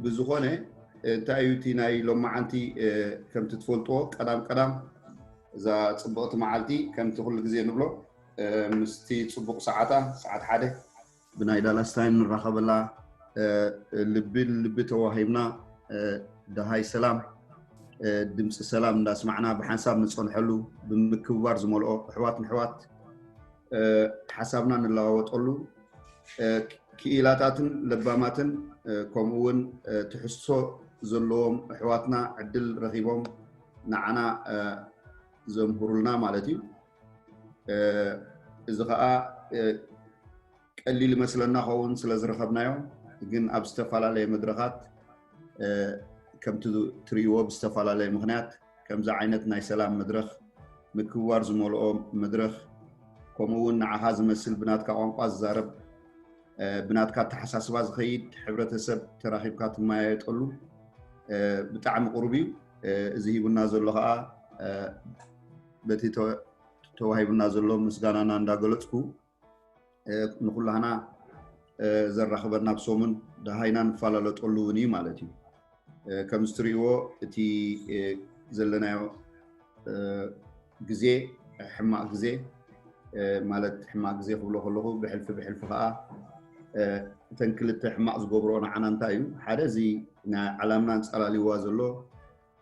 ብዝኾነ እንታይ እዩ እቲ ናይ ሎማዓንቲ ከምቲ ትፈልጥዎ ቀዳም ቀዳም እዛ ፅብቕቲ መዓልቲ ከምቲ ኩሉ ግዜ ንብሎ ምስቲ ፅቡቕ ሰዓታ ሰዓት ሓደ ብናይ ዳላስ ታይም ንራኸበላ ልቢ ልቢ ተዋሂብና ደሃይ ሰላም ድምፂ ሰላም እንዳስማዕና ብሓንሳብ ንፀንሐሉ ብምክብባር ዝመልኦ ኣሕዋት ንሕዋት ሓሳብና ንለዋወጠሉ ክኢላታትን ለባማትን ከምኡ እውን ትሕዝቶ ዘለዎም ኣሕዋትና ዕድል ረኺቦም ንዓና ዘምህሩልና ማለት እዩ። እዚ ከዓ ቀሊል ይመስለና ኸውን ስለ ዝረኸብናዮ፣ ግን ኣብ ዝተፈላለየ መድረኻት ከምቲ ትርእይዎ ብዝተፈላለየ ምኽንያት ከምዚ ዓይነት ናይ ሰላም መድረኽ፣ ምክብባር ዝመልኦ መድረኽ፣ ከምኡ እውን ንዓኻ ዝመስል ብናትካ ቋንቋ ዝዛረብ ብናትካ ኣተሓሳስባ ዝኸይድ ሕብረተሰብ ተራኺብካ ትመያየጠሉ ብጣዕሚ ቅሩብ እዩ። እዚ ሂቡና ዘሎ ከዓ በቲ ተዋሂቡና ዘሎ ምስጋናና እንዳገለፅኩ ንኩላህና ዘራኽበና ብሰሙን ደሃይና ንፈላለጠሉ እውን እዩ ማለት እዩ። ከም ዝትርእይዎ እቲ ዘለናዮ ግዜ ሕማቕ ግዜ ማለት ሕማቕ ግዜ ክብሎ ከለኹ ብሕልፊ ብሕልፊ ከዓ እተን ክልተ ሕማቕ ዝገብርኦ ንዓና እንታይ እዩ? ሓደ እዚ ናይ ዓላምና ኣንፀላልይዋ ዘሎ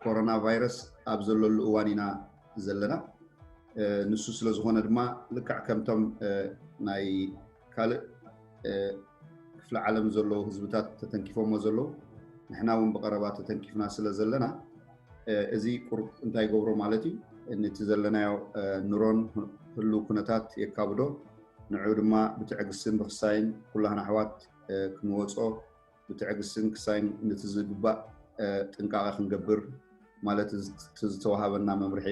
ኮሮና ቫይረስ ኣብ ዘለሉ እዋን ኢና ዘለና። ንሱ ስለ ዝኾነ ድማ ልክዕ ከምቶም ናይ ካልእ ክፍለ ዓለም ዘለዉ ህዝብታት ተተንኪፎሞ ዘለዉ ንሕና እውን ብቐረባ ተተንኪፍና ስለ ዘለና እዚ ቁሩብ እንታይ ይገብሮ ማለት እዩ፣ ነቲ ዘለናዮ ኑሮን ህልው ኩነታት የካብዶ። ንዑ ድማ ብትዕግስትን ብክሳይን ኩላህና ኣሕዋት ክንወፆ ብትዕግስትን ክሳይን ነቲ ዝግባእ ጥንቃቐ ክንገብር ማለት ዝተዋሃበና መምርሒ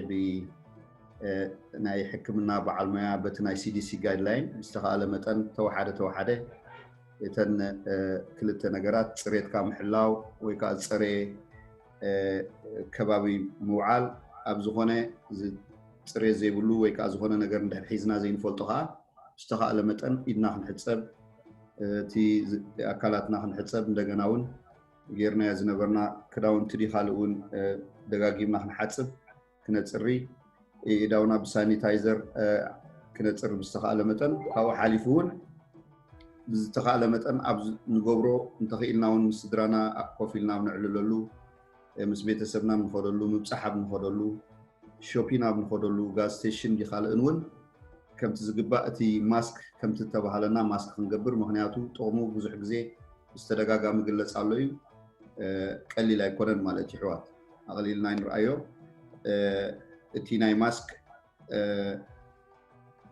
ናይ ሕክምና በዓል ሞያ በቲ ናይ ሲዲሲ ጋይድላይን ዝተኻእለ መጠን ተወሓደ ተወሓደ እተን ክልተ ነገራት ፅሬትካ ምሕላው ወይ ከዓ ዝፀረየ ከባቢ ምውዓል ኣብ ዝኾነ ፅሬት ዘይብሉ ወይ ከዓ ዝኾነ ነገር እንድሕር ሒዝና ዘይንፈልጦ ከዓ ዝተኻእለ መጠን ኢድና ክንሕፀብ እቲ ኣካላትና ክንሕፀብ እንደገና እውን ጌርናዮ ዝነበርና ክዳውንቲ ድዩ ካልእ እውን ደጋጊምና ክንሓፅብ ክነፅሪ ኢዳውና ብሳኒታይዘር ክነፅሪ ብዝተኻእለ መጠን ካብኡ ሓሊፉ እውን ብዝተኻእለ መጠን ኣብ ንገብሮ እንተኽኢልና እውን ምስ ስድራና ኮፍ ኢልና ኣብ ንዕልለሉ ምስ ቤተሰብና ንኸደሉ ምብፃሕ ኣብ ንኸደሉ ሾፒን ኣብ ንኸደሉ ጋዝ ስቴሽን ድዩ ካልእን እውን ከምቲ ዝግባእ እቲ ማስክ ከምቲ ዝተባሃለና ማስክ ክንገብር ምክንያቱ ጥቕሙ ብዙሕ ግዜ ብዝተደጋጋሚ ግለፅ ኣሎ እዩ። ቀሊል ኣይኮነን ማለት እዩ ኣሕዋት ኣቕሊልና ንርኣዮ። እቲ ናይ ማስክ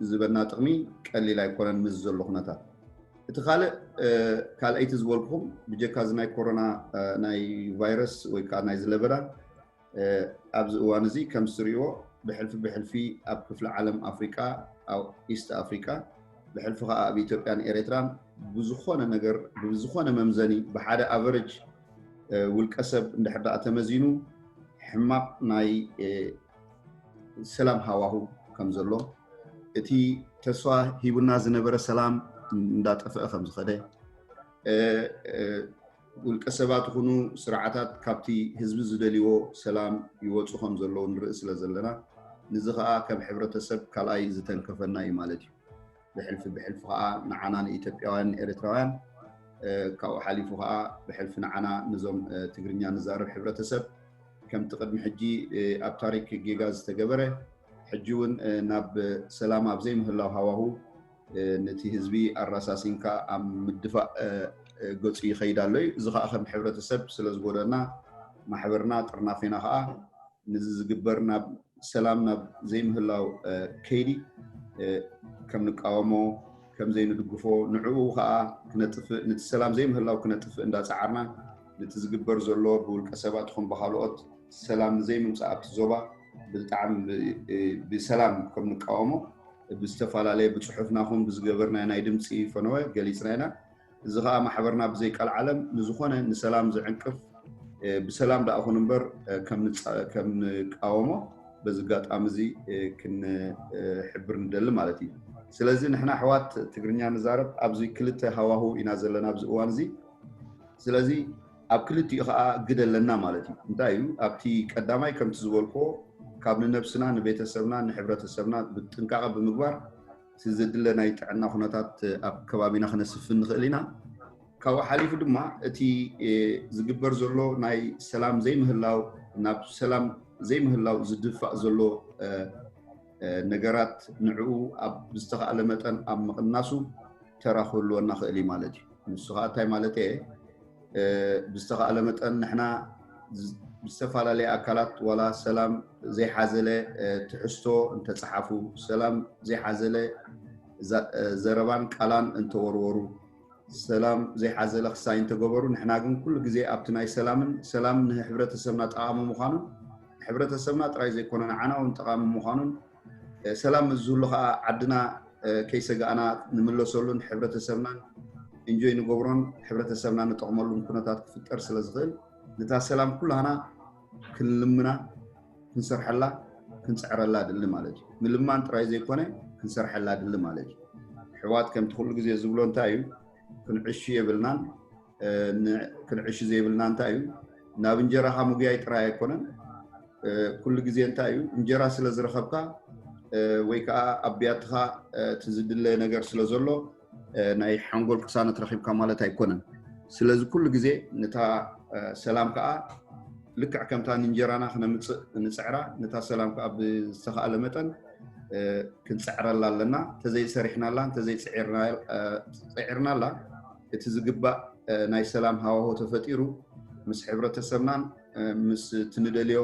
ዝበና ጥቕሚ ቀሊል ኣይኮነን ምስ ዘሎ ኩነታት። እቲ ካልእ ካልኣይቲ ዝበልኩኹም ብጀካ እዚ ናይ ኮሮና ናይ ቫይረስ ወይ ከዓ ናይ ዝለበዳ ኣብዚ እዋን እዚ ከም ዝትርእይዎ ብሕልፊ ብሕልፊ ኣብ ክፍሊ ዓለም ኣፍሪቃ ኣብ ኢስት ኣፍሪቃ ብሕልፊ ከዓ ኣብ ኢትዮጵያን ኤርትራን ብዝኾነ ነገር ብዝኾነ መምዘኒ ብሓደ ኣቨረጅ ውልቀ ሰብ እንድሕር ደኣ ተመዚኑ ሕማቕ ናይ ሰላም ሃዋሁ ከም ዘሎ እቲ ተስፋ ሂቡና ዝነበረ ሰላም እንዳጠፍአ ከም ዝኸደ ውልቀ ሰባት ይኹኑ ስርዓታት ካብቲ ህዝቢ ዝደልይዎ ሰላም ይወፁ ከም ዘለዉ ንርኢ ስለ ዘለና ንዚ ከዓ ከም ሕብረተሰብ ካልኣይ ዝተንከፈና እዩ ማለት እዩ። ብሕልፊ ብሕልፊ ከዓ ንዓና ንኢትዮጵያውያን ኤርትራውያን ካብኡ ሓሊፉ ከዓ ብሕልፊ ንዓና ንዞም ትግርኛ ንዛረብ ሕብረተሰብ ከምቲ ቅድሚ ሕጂ ኣብ ታሪክ ጌጋ ዝተገበረ ሕጂ እውን ናብ ሰላም ኣብ ዘይምህላው ሃዋሁ ነቲ ህዝቢ ኣራሳሲንካ ኣብ ምድፋእ ገፁ ይኸይድ ኣሎ እዩ። እዚ ከዓ ከም ሕብረተሰብ ስለ ዝጎደና ማሕበርና ጥርናፌና ከዓ ነዚ ዝግበር ናብ ሰላም ናብ ዘይምህላው ከይዲ ከም ንቃወሞ ከም ዘይንድግፎ ንዕኡ ከዓ ክነጥፍእ ነቲ ሰላም ዘይምህላው ክነጥፍእ እንዳፃዓርና ነቲ ዝግበር ዘሎ ብውልቀ ሰባት ይኹን ብካልኦት ሰላም ንዘይምምፃእ ኣብቲ ዞባ ብጣዕሚ ብሰላም ከም ንቃወሞ ብዝተፈላለየ ብፅሑፍና ኹን ብዝገበርናዮ ናይ ድምፂ ፈነወ ገሊፅና ኢና። እዚ ከዓ ማሕበርና ብዘይ ቀልዓለም ንዝኾነ ንሰላም ዝዕንቅፍ ብሰላም ደኣ ኹን እምበር ከም ንቃወሞ በዚ ኣጋጣሚ እዚ ክንሕብር ንደሊ ማለት እዩ። ስለዚ ንሕና ኣሕዋት ትግርኛ ንዛረብ ኣብዚ ክልተ ሃዋሁ ኢና ዘለና ኣብዚ እዋን እዚ። ስለዚ ኣብ ክልቲኡ ከዓ ግደ ኣለና ማለት እዩ። እንታይ እዩ? ኣብቲ ቀዳማይ ከምቲ ዝበልኮ ካብ ንነብስና፣ ንቤተሰብና፣ ንሕብረተሰብና ብጥንቃቐ ብምግባር እቲ ዘድለ ናይ ጥዕና ኩነታት ኣብ ከባቢና ክነስፍን ንኽእል ኢና። ካብኡ ሓሊፉ ድማ እቲ ዝግበር ዘሎ ናይ ሰላም ዘይምህላው፣ ናብ ሰላም ዘይምህላው ዝድፋእ ዘሎ ነገራት ንዕኡ ኣብ ዝተኻእለ መጠን ኣብ ምቕናሱ ተራ ክህልወና ክእል እዩ ማለት እዩ። ንሱ ከዓ እንታይ ማለት እየ? ብዝተኻእለ መጠን ንሕና ብዝተፈላለየ ኣካላት ዋላ ሰላም ዘይሓዘለ ትሕዝቶ እንተፀሓፉ፣ ሰላም ዘይሓዘለ ዘረባን ቃላን እንተወርወሩ፣ ሰላም ዘይሓዘለ ክሳይ እንተገበሩ፣ ንሕና ግን ኩሉ ግዜ ኣብቲ ናይ ሰላምን ሰላም ንሕብረተሰብና ጠቓሚ ምዃኑን ንሕብረተሰብና ጥራይ ዘይኮነ ንዓና እውን ጠቓሚ ምዃኑን ሰላም ምስ ዝህሉ ከዓ ዓድና ከይሰጋእና ንምለሰሉን ሕብረተሰብናን እንጆይ ንገብሮን ሕብረተሰብና ንጠቕመሉን ኩነታት ክፍጠር ስለ ዝኽእል፣ ነታ ሰላም ኩላህና ክንልምና፣ ክንሰርሐላ፣ ክንፅዕረላ ድሊ ማለት እዩ። ምልማን ጥራይ ዘይኮነ ክንሰርሐላ ድሊ ማለት እዩ። ኣሕዋት ከምቲ ኩሉ ግዜ ዝብሎ እንታይ እዩ? ክንዕሹ የብልናን። ክንዕሹ ዘይብልና እንታይ እዩ? ናብ እንጀራኻ ምጉያይ ጥራይ ኣይኮነን። ኩሉ ግዜ እንታይ እዩ? እንጀራ ስለ ዝረኸብካ ወይ ከዓ ኣብ ብያትኻ እቲ ዝድለ ነገር ስለ ዘሎ ናይ ሓንጎል ቅሳነት ረኺብካ ማለት ኣይኮነን። ስለዚ ኩሉ ግዜ ነታ ሰላም ከዓ ልክዕ ከምታ ንእንጀራና ክነምፅእ ንፅዕራ፣ ነታ ሰላም ከዓ ብዝተኻእለ መጠን ክንፅዕረላ ኣለና። እንተዘይሰሪሕናላ፣ እንተዘይፅዒርናላ፣ እቲ ዝግባእ ናይ ሰላም ሃዋሁ ተፈጢሩ ምስ ሕብረተሰብናን ምስ ትንደልዮ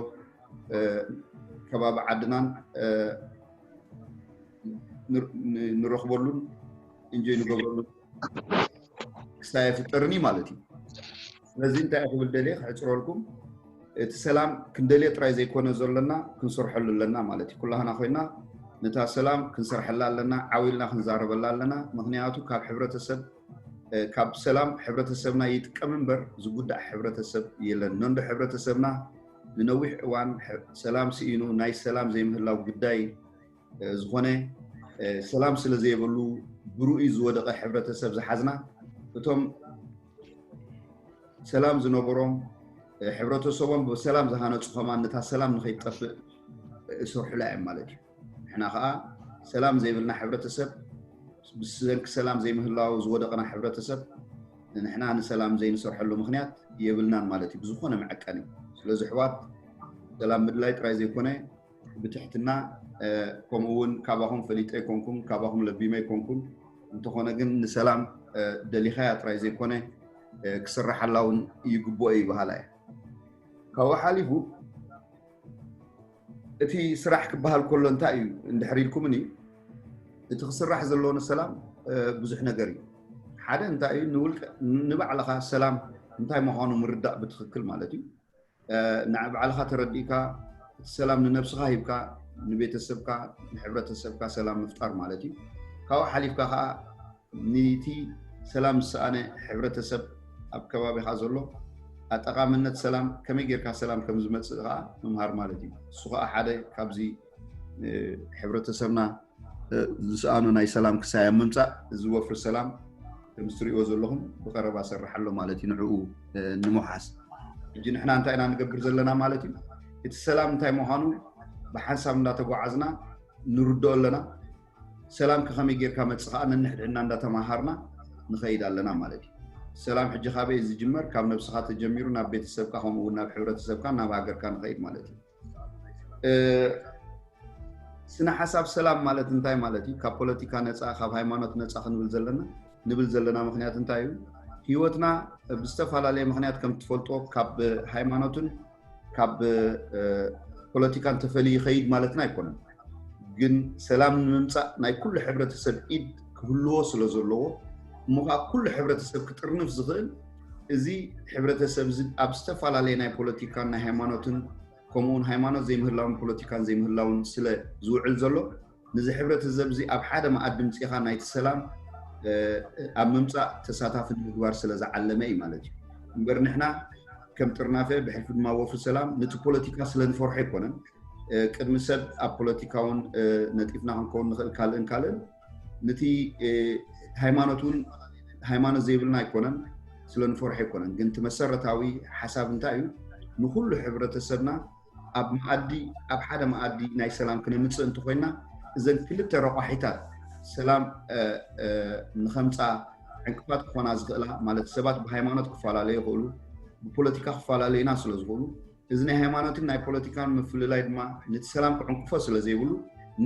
ከባቢ ዓድናን ንረኽበሉን እንጆይ ንገብረሉ ክሳይ ኣይፍጠርን እዩ ማለት እዩ። ስለዚ እንታይ ክብል ደልየ ክሕፅረልኩም፣ እቲ ሰላም ክንደልየ ጥራይ ዘይኮነ ዘለና ክንሰርሐሉ ኣለና ማለት እዩ። ኩላህና ኮይና ነታ ሰላም ክንሰርሐላ ኣለና፣ ዓው ኢልና ክንዛረበላ ኣለና። ምክንያቱ ካብ ሕብረተሰብ ካብ ሰላም ሕብረተሰብና ይጥቀም እምበር ዝጉዳእ ሕብረተሰብ የለን። ነንዶ ሕብረተሰብና ንነዊሕ እዋን ሰላም ስኢኑ ናይ ሰላም ዘይምህላው ጉዳይ ዝኾነ ሰላም ስለ ዘይብሉ ብርኡይ ዝወደቐ ሕብረተሰብ ዝሓዝና፣ እቶም ሰላም ዝነበሮም ሕብረተሰቦም ብሰላም ዝሃነፁ ከማን ነታ ሰላም ንኸይትጠፍእ ይሰርሑላ እዮም ማለት እዩ። ንሕና ከዓ ሰላም ዘይብልና ሕብረተሰብ ብሰንኪ ሰላም ዘይምህላው ዝወደቐና ሕብረተሰብ ንሕና ንሰላም ዘይንሰርሐሉ ምክንያት የብልናን ማለት እዩ ብዝኾነ መዐቀኒ። ስለዚ ኣሕዋት ሰላም ምድላይ ጥራይ ዘይኮነ ብትሕትና ከምኡ እውን ካባኹም ፈሊጠ ኣይኮንኩን፣ ካባኹም ለቢመ ኣይኮንኩን፣ እንተኾነ ግን ንሰላም ደሊኻያ ጥራይ ዘይኮነ ክስራሓላ እውን ይግብኦ እዩ በሃላ እየ። ካብኡ ሓሊፉ እቲ ስራሕ ክበሃል ከሎ እንታይ እዩ እንድሕር ኢልኩምኒ፣ እቲ ክስራሕ ዘለዎ ንሰላም ብዙሕ ነገር እዩ። ሓደ እንታይ እዩ ንውልቀ ንባዕልኻ ሰላም እንታይ ምዃኑ ምርዳእ ብትኽክል ማለት እዩ። ንባዕልኻ ተረዲእካ እቲ ሰላም ንነብስኻ ሂብካ ንቤተሰብካ ንሕብረተሰብካ ሰላም ምፍጣር ማለት እዩ። ካብኡ ሓሊፍካ ከዓ ንቲ ሰላም ዝሰኣነ ሕብረተሰብ ኣብ ከባቢኻ ዘሎ ኣጠቓምነት ሰላም ከመይ ጌርካ ሰላም ከም ዝመፅእ ከዓ ምምሃር ማለት እዩ። እሱ ከዓ ሓደ ካብዚ ሕብረተሰብና ዝሰኣኑ ናይ ሰላም ክሳይ ኣብ ምምፃእ እዚ ወፍሪ ሰላም ከም ዝትሪእዎ ዘለኹም ብቐረባ ሰርሕ ኣሎ ማለት እዩ። ንዕኡ ንምውሓስ ሕጂ ንሕና እንታይ ኢና ንገብር ዘለና ማለት እዩ? እቲ ሰላም እንታይ ምዃኑ ብሓንሳብ እንዳተጓዓዝና ንርድኦ ኣለና። ሰላም ከኸመይ ጌርካ መፅእ ከዓ ነንሕድሕድና እንዳተማሃርና ንኸይድ ኣለና ማለት እዩ። ሰላም ሕጂ ካበይ ዝጅመር? ካብ ነብስኻ ተጀሚሩ ናብ ቤተሰብካ ከምኡ እውን ናብ ሕብረተሰብካ ናብ ሃገርካ ንኸይድ ማለት እዩ። ስነ ሓሳብ ሰላም ማለት እንታይ ማለት እዩ? ካብ ፖለቲካ ነፃ ካብ ሃይማኖት ነፃ ክንብል ዘለና ንብል ዘለና ምክንያት እንታይ እዩ? ህይወትና ብዝተፈላለየ ምክንያት ከም ትፈልጦ ካብ ሃይማኖትን ካብ ፖለቲካን ተፈልዩ ይኸይድ ማለትና ኣይኮነን። ግን ሰላም ንምምፃእ ናይ ኩሉ ሕብረተሰብ ኢድ ክህልዎ ስለ ዘለዎ እሞ ከዓ ኩሉ ሕብረተሰብ ክጥርንፍ ዝኽእል እዚ ሕብረተሰብ እዚ ኣብ ዝተፈላለየ ናይ ፖለቲካን ናይ ሃይማኖትን ከምኡውን ሃይማኖት ዘይምህላውን ፖለቲካን ዘይምህላውን ስለ ዝውዕል ዘሎ ነዚ ሕብረተሰብ እዚ ኣብ ሓደ መኣዲ ምፅኢኻ ናይቲ ሰላም ኣብ ምምፃእ ተሳታፊ ንምግባር ስለ ዝዓለመ እዩ ማለት እዩ። እምበር ንሕና ከም ጥርናፈ ብሕልፊ ድማ ወፍሪ ሰላም ነቲ ፖለቲካ ስለ ንፈርሖ ኣይኮነን። ቅድሚ ሰብ ኣብ ፖለቲካ እውን ነጢፍና ክንከውን ንኽእል ካልእን ካልእን ነቲ ሃይማኖት እውን ሃይማኖት ዘይብልና ኣይኮነን። ስለ ንፈርሖ ኣይኮነን። ግን እቲ መሰረታዊ ሓሳብ እንታይ እዩ? ንኹሉ ሕብረተሰብና ኣብ መኣዲ፣ ኣብ ሓደ መኣዲ ናይ ሰላም ክነምፅእ እንተኮይና፣ እዘን ክልተ ረቋሒታት ሰላም ንከምፃ ዕንቅፋት ክኾና ዝኽእላ፣ ማለት ሰባት ብሃይማኖት ክፈላለዩ ይኽእሉ፣ ብፖለቲካ ክፈላለዩና ስለ ዝኽእሉ፣ እዚ ናይ ሃይማኖትን ናይ ፖለቲካን ምፍልላይ ድማ ነቲ ሰላም ክዕንቅፎ ስለ ዘይብሉ፣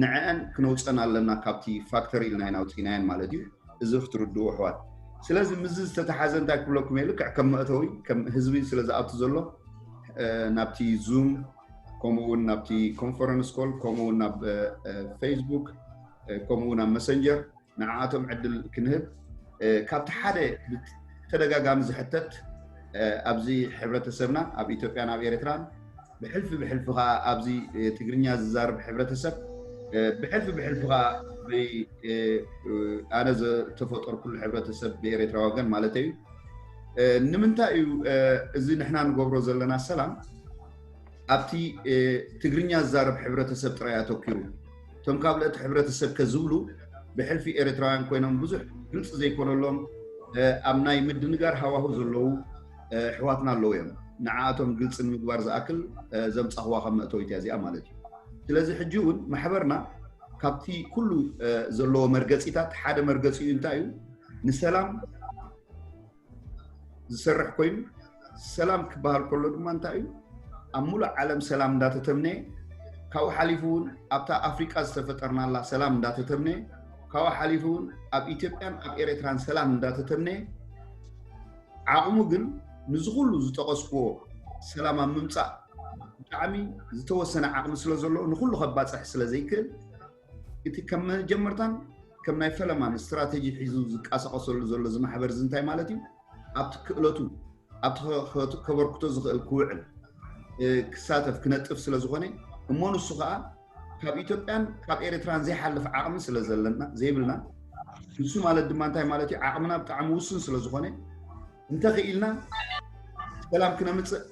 ንዐአን ክነውፀን ኣለና ካብቲ ፋክተር ኢልና ኢና ኣውፂናየን ማለት እዩ። እዚ ክትርድኡ ኣሕዋት። ስለዚ ምስዚ ዝተተሓዘ እንታይ ክብለኩም እየ፣ ልክዕ ከም መእተዊ፣ ከም ህዝቢ ስለ ዝኣቱ ዘሎ ናብቲ ዙም፣ ከምኡ እውን ናብቲ ኮንፈረንስ ኮል፣ ከምኡ እውን ናብ ፌስቡክ፣ ከምኡ እውን ኣብ መሰንጀር ንዓኣቶም ዕድል ክንህብ፣ ካብቲ ሓደ ብተደጋጋሚ ዝሕተት ኣብዚ ሕብረተሰብና ኣብ ኢትዮጵያን ኣብ ኤርትራን ብሕልፊ ብሕልፊ ከዓ ኣብዚ ትግርኛ ዝዛረብ ሕብረተሰብ ብሕልፊ ብሕልፊ ከዓ ኣነ ዝተፈጠርኩሉ ሕብረተሰብ ብኤርትራ ወገን ማለት እዩ። ንምንታይ እዩ እዚ ንሕና ንገብሮ ዘለና ሰላም ኣብቲ ትግርኛ ዝዛረብ ሕብረተሰብ ጥራይ ኣተኪሩ? እቶም ካብ ልእቲ ሕብረተሰብ ከዝብሉ ብሕልፊ ኤርትራውያን ኮይኖም ብዙሕ ግልፂ ዘይኮነሎም ኣብ ናይ ምድንጋር ሃዋሁ ዘለዉ ኣሕዋትና ኣለዉ እዮም። ንዓኣቶም ግልፂ ንምግባር ዝኣክል ዘምፃኽዋ ከም መእተዊት እያ እዚኣ ማለት እዩ። ስለዚ ሕጂ እውን ማሕበርና ካብቲ ኩሉ ዘለዎ መርገፂታት ሓደ መርገፂ እዩ። እንታይ እዩ? ንሰላም ዝሰርሕ ኮይኑ፣ ሰላም ክበሃል ከሎ ድማ እንታይ እዩ? ኣብ ሙሉእ ዓለም ሰላም እንዳተተምነየ፣ ካብኡ ሓሊፉ እውን ኣብታ ኣፍሪቃ ዝተፈጠርናላ ሰላም እንዳተተምነየ፣ ካብኡ ሓሊፉ እውን ኣብ ኢትዮጵያን ኣብ ኤርትራን ሰላም እንዳተተምነየ፣ ዓቕሙ ግን ንዚ ኩሉ ዝጠቐስክዎ ሰላም ኣብ ምምፃእ ብጣዕሚ ዝተወሰነ ዓቕሚ ስለ ዘለዎ ንኩሉ ከባፅሕ ስለ ዘይክእል፣ እቲ ከም መጀመርታን ከም ናይ ፈለማን ስትራተጂ ሒዙ ዝቃሳቐሰሉ ዘሎ እዚ ማሕበር እዚ እንታይ ማለት እዩ? ኣብቲ ክእለቱ ኣብቲ ከበርክቶ ዝኽእል ክውዕል ክሳተፍ ክነጥፍ ስለ ዝኾነ፣ እሞ ንሱ ከዓ ካብ ኢትዮጵያን ካብ ኤርትራን ዘይሓልፍ ዓቕሚ ስለ ዘለና ዘይብልና፣ ንሱ ማለት ድማ እንታይ ማለት እዩ? ዓቕምና ብጣዕሚ ውሱን ስለ ዝኾነ፣ እንተኽኢልና ሰላም ክነምፅእ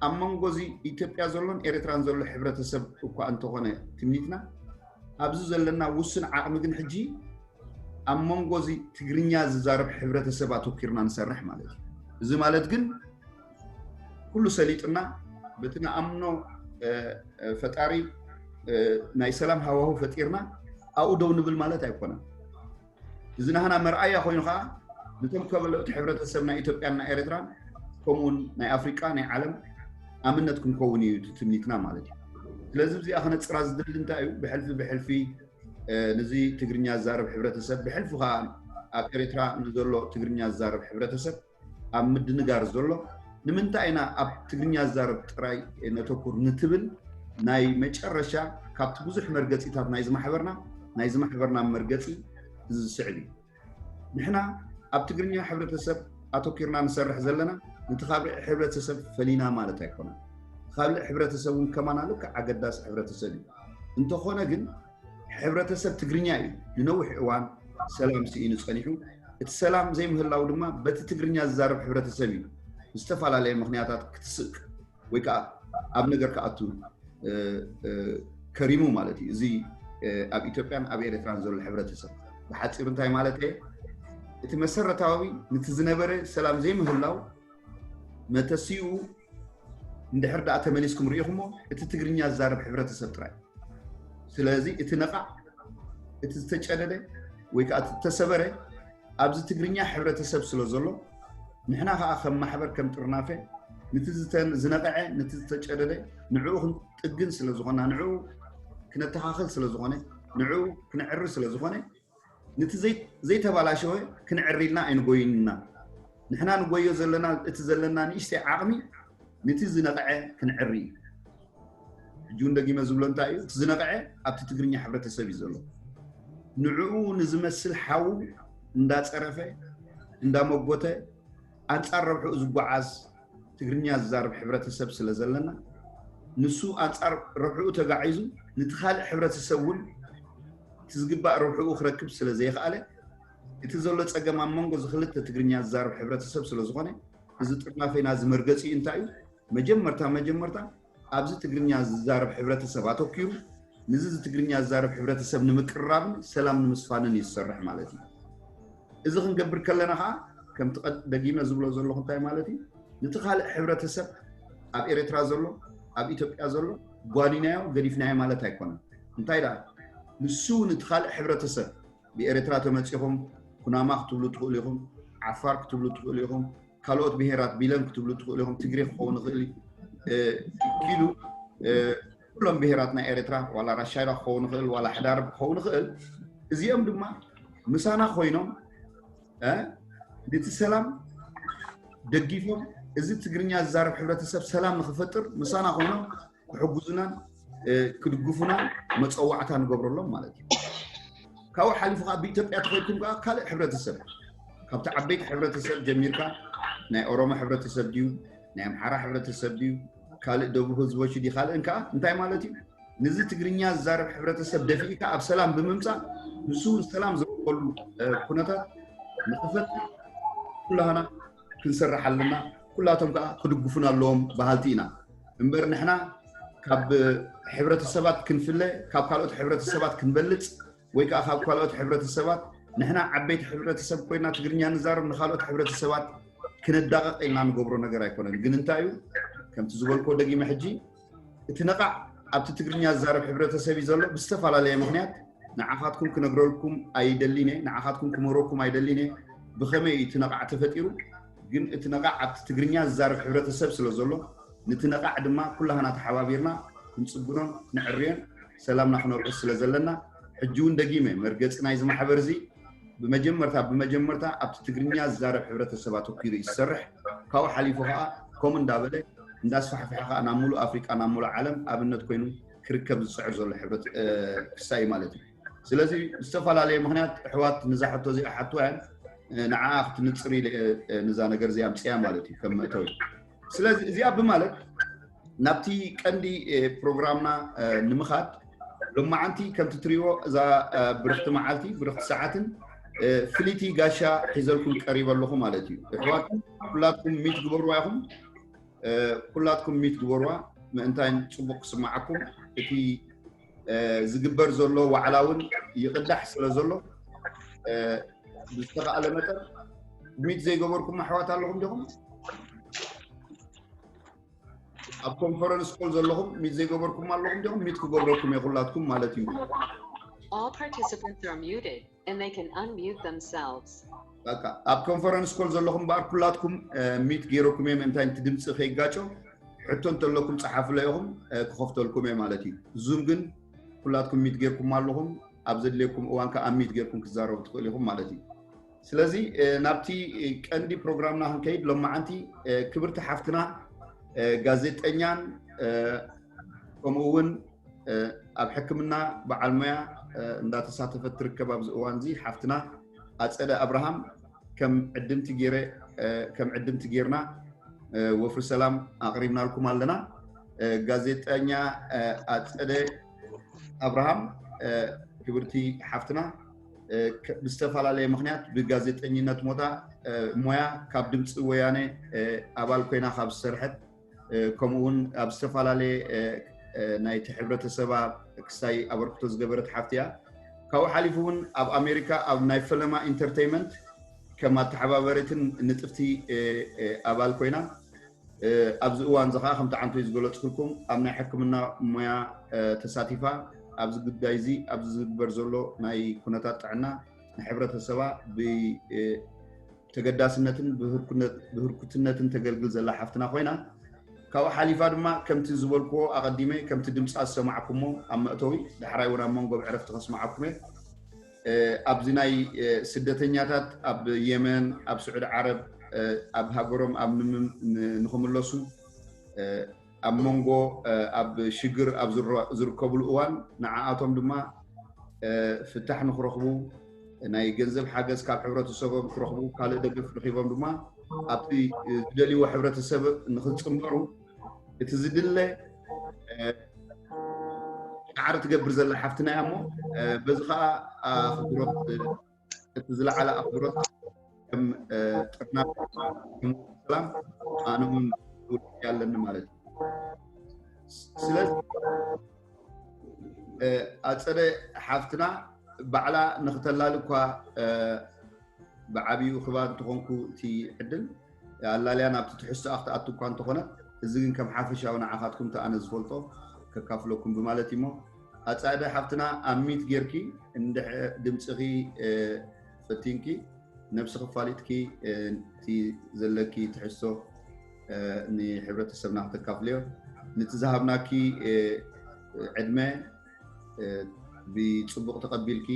ኣብ መንጎ እዚ ኢትዮጵያ ዘሎን ኤርትራን ዘሎ ሕብረተሰብ እኳ እንተኾነ ትምኒትና፣ ኣብዚ ዘለና ውሱን ዓቕሚ ግን ሕጂ ኣብ መንጎ እዚ ትግርኛ ዝዛረብ ሕብረተሰብ ኣተኪርና ንሰርሕ ማለት እዩ። እዚ ማለት ግን ኩሉ ሰሊጥና በቲ ንኣምኖ ፈጣሪ ናይ ሰላም ሃዋሁ ፈጢርና ኣብኡ ደው ንብል ማለት ኣይኮነን። እዚ ናህና መርኣያ ኮይኑ ከዓ ነቶም ከበለእቲ ሕብረተሰብ ናይ ኢትዮጵያን ናይ ኤርትራን ከምኡውን ናይ ኣፍሪቃ ናይ ዓለም ኣብነት ክንከውን እዩ እቲ ትምኒትና ማለት እዩ። ስለዚ እዚኣ ክነፅራ ዝደሊ እንታይ እዩ? ብሕልፊ ብሕልፊ ነዚ ትግርኛ ዝዛረብ ሕብረተሰብ ብሕልፊ ከዓ ኣብ ኤርትራ ንዘሎ ትግርኛ ዝዛረብ ሕብረተሰብ ኣብ ምድንጋር ዘሎ ንምንታይ ኢና ኣብ ትግርኛ ዝዛረብ ጥራይ ነተኩር ንትብል ናይ መጨረሻ ካብቲ ብዙሕ መርገፂታት ናይዚ ማሕበርና ናይዚ ማሕበርና መርገፂ እዚ ዝስዕብ እዩ። ንሕና ኣብ ትግርኛ ሕብረተሰብ ኣተኪርና ንሰርሕ ዘለና ነቲ ካልእ ሕብረተሰብ ፈሊና ማለት ኣይኮነን። ካልእ ሕብረተሰብ እውን ከማና ልክዕ ኣገዳሲ ሕብረተሰብ እዩ። እንተኾነ ግን ሕብረተሰብ ትግርኛ እዩ ንነዊሕ እዋን ሰላም ስኢኑ ጸኒሑ። እቲ ሰላም ዘይምህላው ድማ በቲ ትግርኛ ዝዛረብ ሕብረተሰብ እዩ ብዝተፈላለየ ምኽንያታት ክትስእ ወይ ከዓ ኣብ ነገር ክኣቱ ከሪሙ ማለት እዩ። እዚ ኣብ ኢትዮጵያን ኣብ ኤርትራን ዘሎ ሕብረተሰብ ብሓፂሩ እንታይ ማለት እየ? እቲ መሰረታዊ ነቲ ዝነበረ ሰላም ዘይምህላው መተሲኡ እንድሕር ደኣ ተመሊስኩም ርኢኹሞ እቲ ትግርኛ ዝዛረብ ሕብረተሰብ ጥራይ። ስለዚ እቲ ነቓዕ እቲ ዝተጨደደ ወይ ከዓ እቲ ዝተሰበረ ኣብዚ ትግርኛ ሕብረተሰብ ስለ ዘሎ ንሕና ከዓ ከም ማሕበር ከም ጥርናፈ ነቲ ዝነቐዐ ነቲ ዝተጨደደ ንዕኡ ክንጥግን ስለ ዝኾና ንዕኡ ክነተኻኽል ስለ ዝኾነ ንዕኡ ክነዕሪ ስለ ዝኾነ ነቲ ዘይተባላሸወ ክንዕሪ ኢልና ኣይንጎይን ኢና። ንሕና ንጎዮ ዘለና እቲ ዘለና ንእሽተይ ዓቕሚ ነቲ ዝነቐዐ ክንዕሪ እዩ። ሕጂ እውን ደጊመ ዝብሎ እንታይ እዩ? እቲ ዝነቐዐ ኣብቲ ትግርኛ ሕብረተሰብ እዩ ዘሎ። ንዕኡ ንዝመስል ሓዉ እንዳፀረፈ እንዳመጎተ ኣንፃር ረብሕኡ ዝጓዓዝ ትግርኛ ዝዛረብ ሕብረተሰብ ስለ ዘለና ንሱ ኣንፃር ረብሕኡ ተጋዒዙ ነቲ ካልእ ሕብረተሰብ እውን እቲ ዝግባእ ረብሕኡ ክረክብ ስለ ዘይከኣለ እቲ ዘሎ ፀገም ኣብ መንጎ እዚ ክልተ ትግርኛ ዝዛረብ ሕብረተሰብ ስለ ዝኾነ እዚ ጥርናፌና እዚ መርገፂኡ እንታይ እዩ? መጀመርታ መጀመርታ ኣብዚ ትግርኛ ዝዛረብ ሕብረተሰብ ኣተኪሩ ንዚ እዚ ትግርኛ ዝዛረብ ሕብረተሰብ ንምቅርራብን ሰላም ንምስፋንን እዩ ዝሰርሕ ማለት እዩ። እዚ ክንገብር ከለና ከዓ ከምቲ ቀድ- ደጊመ ዝብሎ ዘለኹ እንታይ ማለት እዩ? ነቲ ካልእ ሕብረተሰብ ኣብ ኤርትራ ዘሎ ኣብ ኢትዮጵያ ዘሎ ጓኒናዮ ገዲፍናዮ ማለት ኣይኮነን። እንታይ ደኣ ንሱ እውን እቲ ካልእ ሕብረተሰብ ብኤርትራ ተመጺኹም ኩናማ ክትብሉ ትኽእሉ ኢኹም፣ ዓፋር ክትብሉ ትኽእሉ ኢኹም፣ ካልኦት ብሄራት ቢለን ክትብሉ ትኽእሉ ኢኹም፣ ትግሬ ክኸውን ይኽእል እዩ፣ እ፣ ኪሉ እ፣ ኩሎም ብሄራት ናይ ኤርትራ ዋላ ራሻይዳ ክኸውን ይኽእል ዋላ ሕዳር ክኸውን ይኽእል። እዚኦም ድማ ምሳና ኮይኖም እ፣ ነቲ ሰላም ደጊፎም እዚ ትግርኛ ዝዛረብ ሕብረተሰብ ሰላም ንክፈጥር ምሳና ኮይኖም ክሕግዙናን እ፣ ክድግፉናን መፀዋዕታ ንገብረሎም ማለት እዩ። ካብኡ ሓሊፉ ከዓ ብኢትዮጵያ ተኸድኩም ከዓ ካልእ ሕብረተሰብ ካብቲ ዓበይቲ ሕብረተሰብ ጀሚርካ ናይ ኦሮሞ ሕብረተሰብ ድዩ ናይ ኣምሓራ ሕብረተሰብ ድዩ ካልእ ደቡብ ህዝቦች ድዩ ካልእን ከዓ እንታይ ማለት እዩ? ነዚ ትግርኛ ዝዛረብ ሕብረተሰብ ደፊእካ ኣብ ሰላም ብምምፃእ ንሱ እውን ሰላም ዝረክበሉ እ፣ ኩነታት ንክፈጥር ኩላህና ክንሰርሕ ኣለና። ኩላቶም ከዓ ክድግፉን ኣለዎም በሃልቲ ኢና። እምበር ንሕና ካብ ሕብረተሰባት ክንፍለ ካብ ካልኦት ሕብረተሰባት ክንበልፅ ወይ ከዓ ካብ ካልኦት ሕብረተሰባት ንሕና ዓበይቲ ሕብረተሰብ ኮይና ትግርኛ ንዛረብ ንካልኦት ሕብረተሰባት ክነዳቀቅ ኢልና ንገብሮ ነገር ኣይኮነን። ግን እንታይ እዩ ከምቲ ዝበልኮ ደጊመ ሕጂ እቲ ነቃዕ ኣብቲ ትግርኛ ዝዛረብ ሕብረተሰብ እዩ ዘሎ ብዝተፈላለየ ምክንያት ንዓኻትኩም ክነግረልኩም ኣይደሊነ ንዓኻትኩም ክምህረኩም ኣይደሊነ ብኸመይ እዩ እቲ ነቃዕ ተፈጢሩ ግን እቲ ነቃዕ ኣብቲ ትግርኛ ዝዛረብ ሕብረተሰብ ስለ ዘሎ ነቲ ነቃዕ ድማ ኩላህና ተሓባቢርና ክንጽግኖን ክንዕርዮን ሰላምና ክነውሕስ ስለ ዘለና ሕጂ እውን ደጊመ መርገፂ ናይዚ ማሕበር እዚ ብመጀመርታ ብመጀመርታ ኣብቲ ትግርኛ ዝዛረብ ሕብረተሰብ ኣተኪሩ እዩ ዝሰርሕ ካብኡ ሓሊፉ ከዓ ከምኡ እንዳበለ እንዳስፋሕፍሐ ከዓ ናብ ሙሉእ ኣፍሪቃ ናብ ሙሉእ ዓለም ኣብነት ኮይኑ ክርከብ ዝፅዕር ዘሎ ሕብረት ክሳይ ማለት እዩ ስለዚ ዝተፈላለየ ምክንያት ኣሕዋት ንዛ ሕቶ እዚኣ ሓትዋ እያን ንዓኣ ክትንፅር ኢለ ንዛ ነገር እዚኣ ኣምፅያ ማለት እዩ ከም መእተዊ ስለዚ እዚኣ ብማለት ናብቲ ቀንዲ ፕሮግራምና ንምኻድ ሎማዓንቲ ከምቲ ትሪእዎ እዛ ብርኽቲ መዓልቲ ብርኽቲ ሰዓትን ፍልይቲ ጋሻ ሒዘልኩም ቀሪበ ኣለኹ ማለት እዩ ኣሕዋት ኩላትኩም ሚት ግበርዋ ኢኹም ኩላትኩም ሚት ግበርዋ ምእንታይን ፅቡቅ ክስማዓኩም እቲ ዝግበር ዘሎ ዋዕላ እውን ይቅዳሕ ስለ ዘሎ ብዝተካኣለ መጠን ሚት ዘይገበርኩም ኣሕዋት ኣለኹም ዲኹም ኣብ ኮንፈረንስ ኮል ዘለኹም ሚት ዘይገበርኩም ኣለኹም ዲኹም ሚት ክገብረኩም እየ ኩላትኩም ማለት እዩ All participants are muted and they can unmute themselves. በቃ ኣብ ኮንፈረንስ ኮል ዘለኹም በኣር ኩላትኩም ሚት ገይረኩም እየ ምእንታይ እቲ ድምፂ ከይጋጮ ሕቶ እንተለኩም ፀሓፉለ ኢኹም ክኸፍተልኩም እየ ማለት እዩ ዙም ግን ኩላትኩም ሚት ገይርኩም ኣለኹም ኣብ ዘድልየኩም እዋን ከዓ ሚት ገይርኩም ክዛረቡ ትኽእሉ ኢኹም ማለት እዩ ስለዚ ናብቲ ቀንዲ ፕሮግራምና ክንከይድ ሎማዓንቲ ክብርቲ ሓፍትና ጋዜጠኛን ከምኡ እውን ኣብ ሕክምና በዓል ሞያ እንዳተሳተፈት ትርከብ ኣብዚ እዋን እዚ ሓፍትና ኣፀደ ኣብርሃም ከም ዕድምቲ ገይረ ከም ዕድምቲ ገይርና ወፍሪ ሰላም ኣቕሪብናልኩም ኣለና ጋዜጠኛ ኣፀደ ኣብርሃም ክብርቲ ሓፍትና ብዝተፈላለየ ምክንያት ብጋዜጠኝነት ሞታ ሞያ ካብ ድምፂ ወያነ ኣባል ኮይና ካብ ዝሰርሐት ከምኡ እውን ኣብ ዝተፈላለየ ናይቲ ሕብረተሰባ ክሳይ ኣበርክቶ ዝገበረት ሓፍቲ እያ ካብኡ ሓሊፉ እውን ኣብ ኣሜሪካ ኣብ ናይ ፈለማ ኢንተርቴይመንት ከም ኣተሓባበሪትን ንጥፍቲ ኣባል ኮይና ኣብዚ እዋን እዚ ከዓ ከምቲ ዓንቶይ ዝገለፅኩልኩም ኣብ ናይ ሕክምና ሞያ ተሳቲፋ ኣብዚ ጉዳይ እዚ ኣብዚ ዝግበር ዘሎ ናይ ኩነታት ጥዕና ንሕብረተሰባ ብተገዳስነትን ብህርኩትነትን ተገልግል ዘላ ሓፍትና ኮይና ካብኡ ሓሊፋ ድማ ከምቲ ዝበልክዎ ኣቐዲመ ከምቲ ድምፃ ዝሰማዕኩሞ ኣብ መእተዊ ዳሕራይ እውን ኣብ መንጎ ብዕረፍቲ ከስማዓኩም እየ ኣብዚ ናይ ስደተኛታት ኣብ የመን ኣብ ስዑዲ ዓረብ ኣብ ሃገሮም ኣብ ንክምለሱ ኣብ መንጎ ኣብ ሽግር ኣብ ዝርከብሉ እዋን ንዓኣቶም ድማ ፍታሕ ንክረኽቡ ናይ ገንዘብ ሓገዝ ካብ ሕብረተሰቦም ክረኽቡ ካልእ ደገፍ ረኺቦም ድማ ኣብቲ ዝደልይዎ ሕብረተሰብ ንክፅንበሩ እቲ ዝድለ ፃዕሪ ትገብር ዘላ ሓፍትና እያ እሞ በዚ ከዓ ኣኽብሮት እቲ ዝለዓለ ኣኽብሮት ከም ጥርና ሰላም ኣነ እውን ውልቂ ኣለኒ ማለት እዩ ስለዚ ኣፀደ ሓፍትና ባዕላ ንክተላሊ እኳ ብዓብዩ ክባ እንተኾንኩ እቲ ዕድል ኣላልያ ናብቲ ትሕዝቶኣ ክትኣቱ እኳ እንተኾነ፣ እዚ ግን ከም ሓፈሻዊ ንዓኻትኩም እቲ ኣነ ዝፈልጦ ከካፍለኩም ብማለት እዩሞ፣ ኣጻደ ሓፍትና ኣሚት ጌርኪ እንድሕ ድምፅኺ ፈቲንኪ ነብስኺ ፋሊጥኪ እቲ ዘለኪ ትሕዝቶ ንሕብረተሰብና ክተካፍልዮ፣ ነቲ ዝሃብናኪ ዕድመ ብፅቡቕ ተቐቢልኪ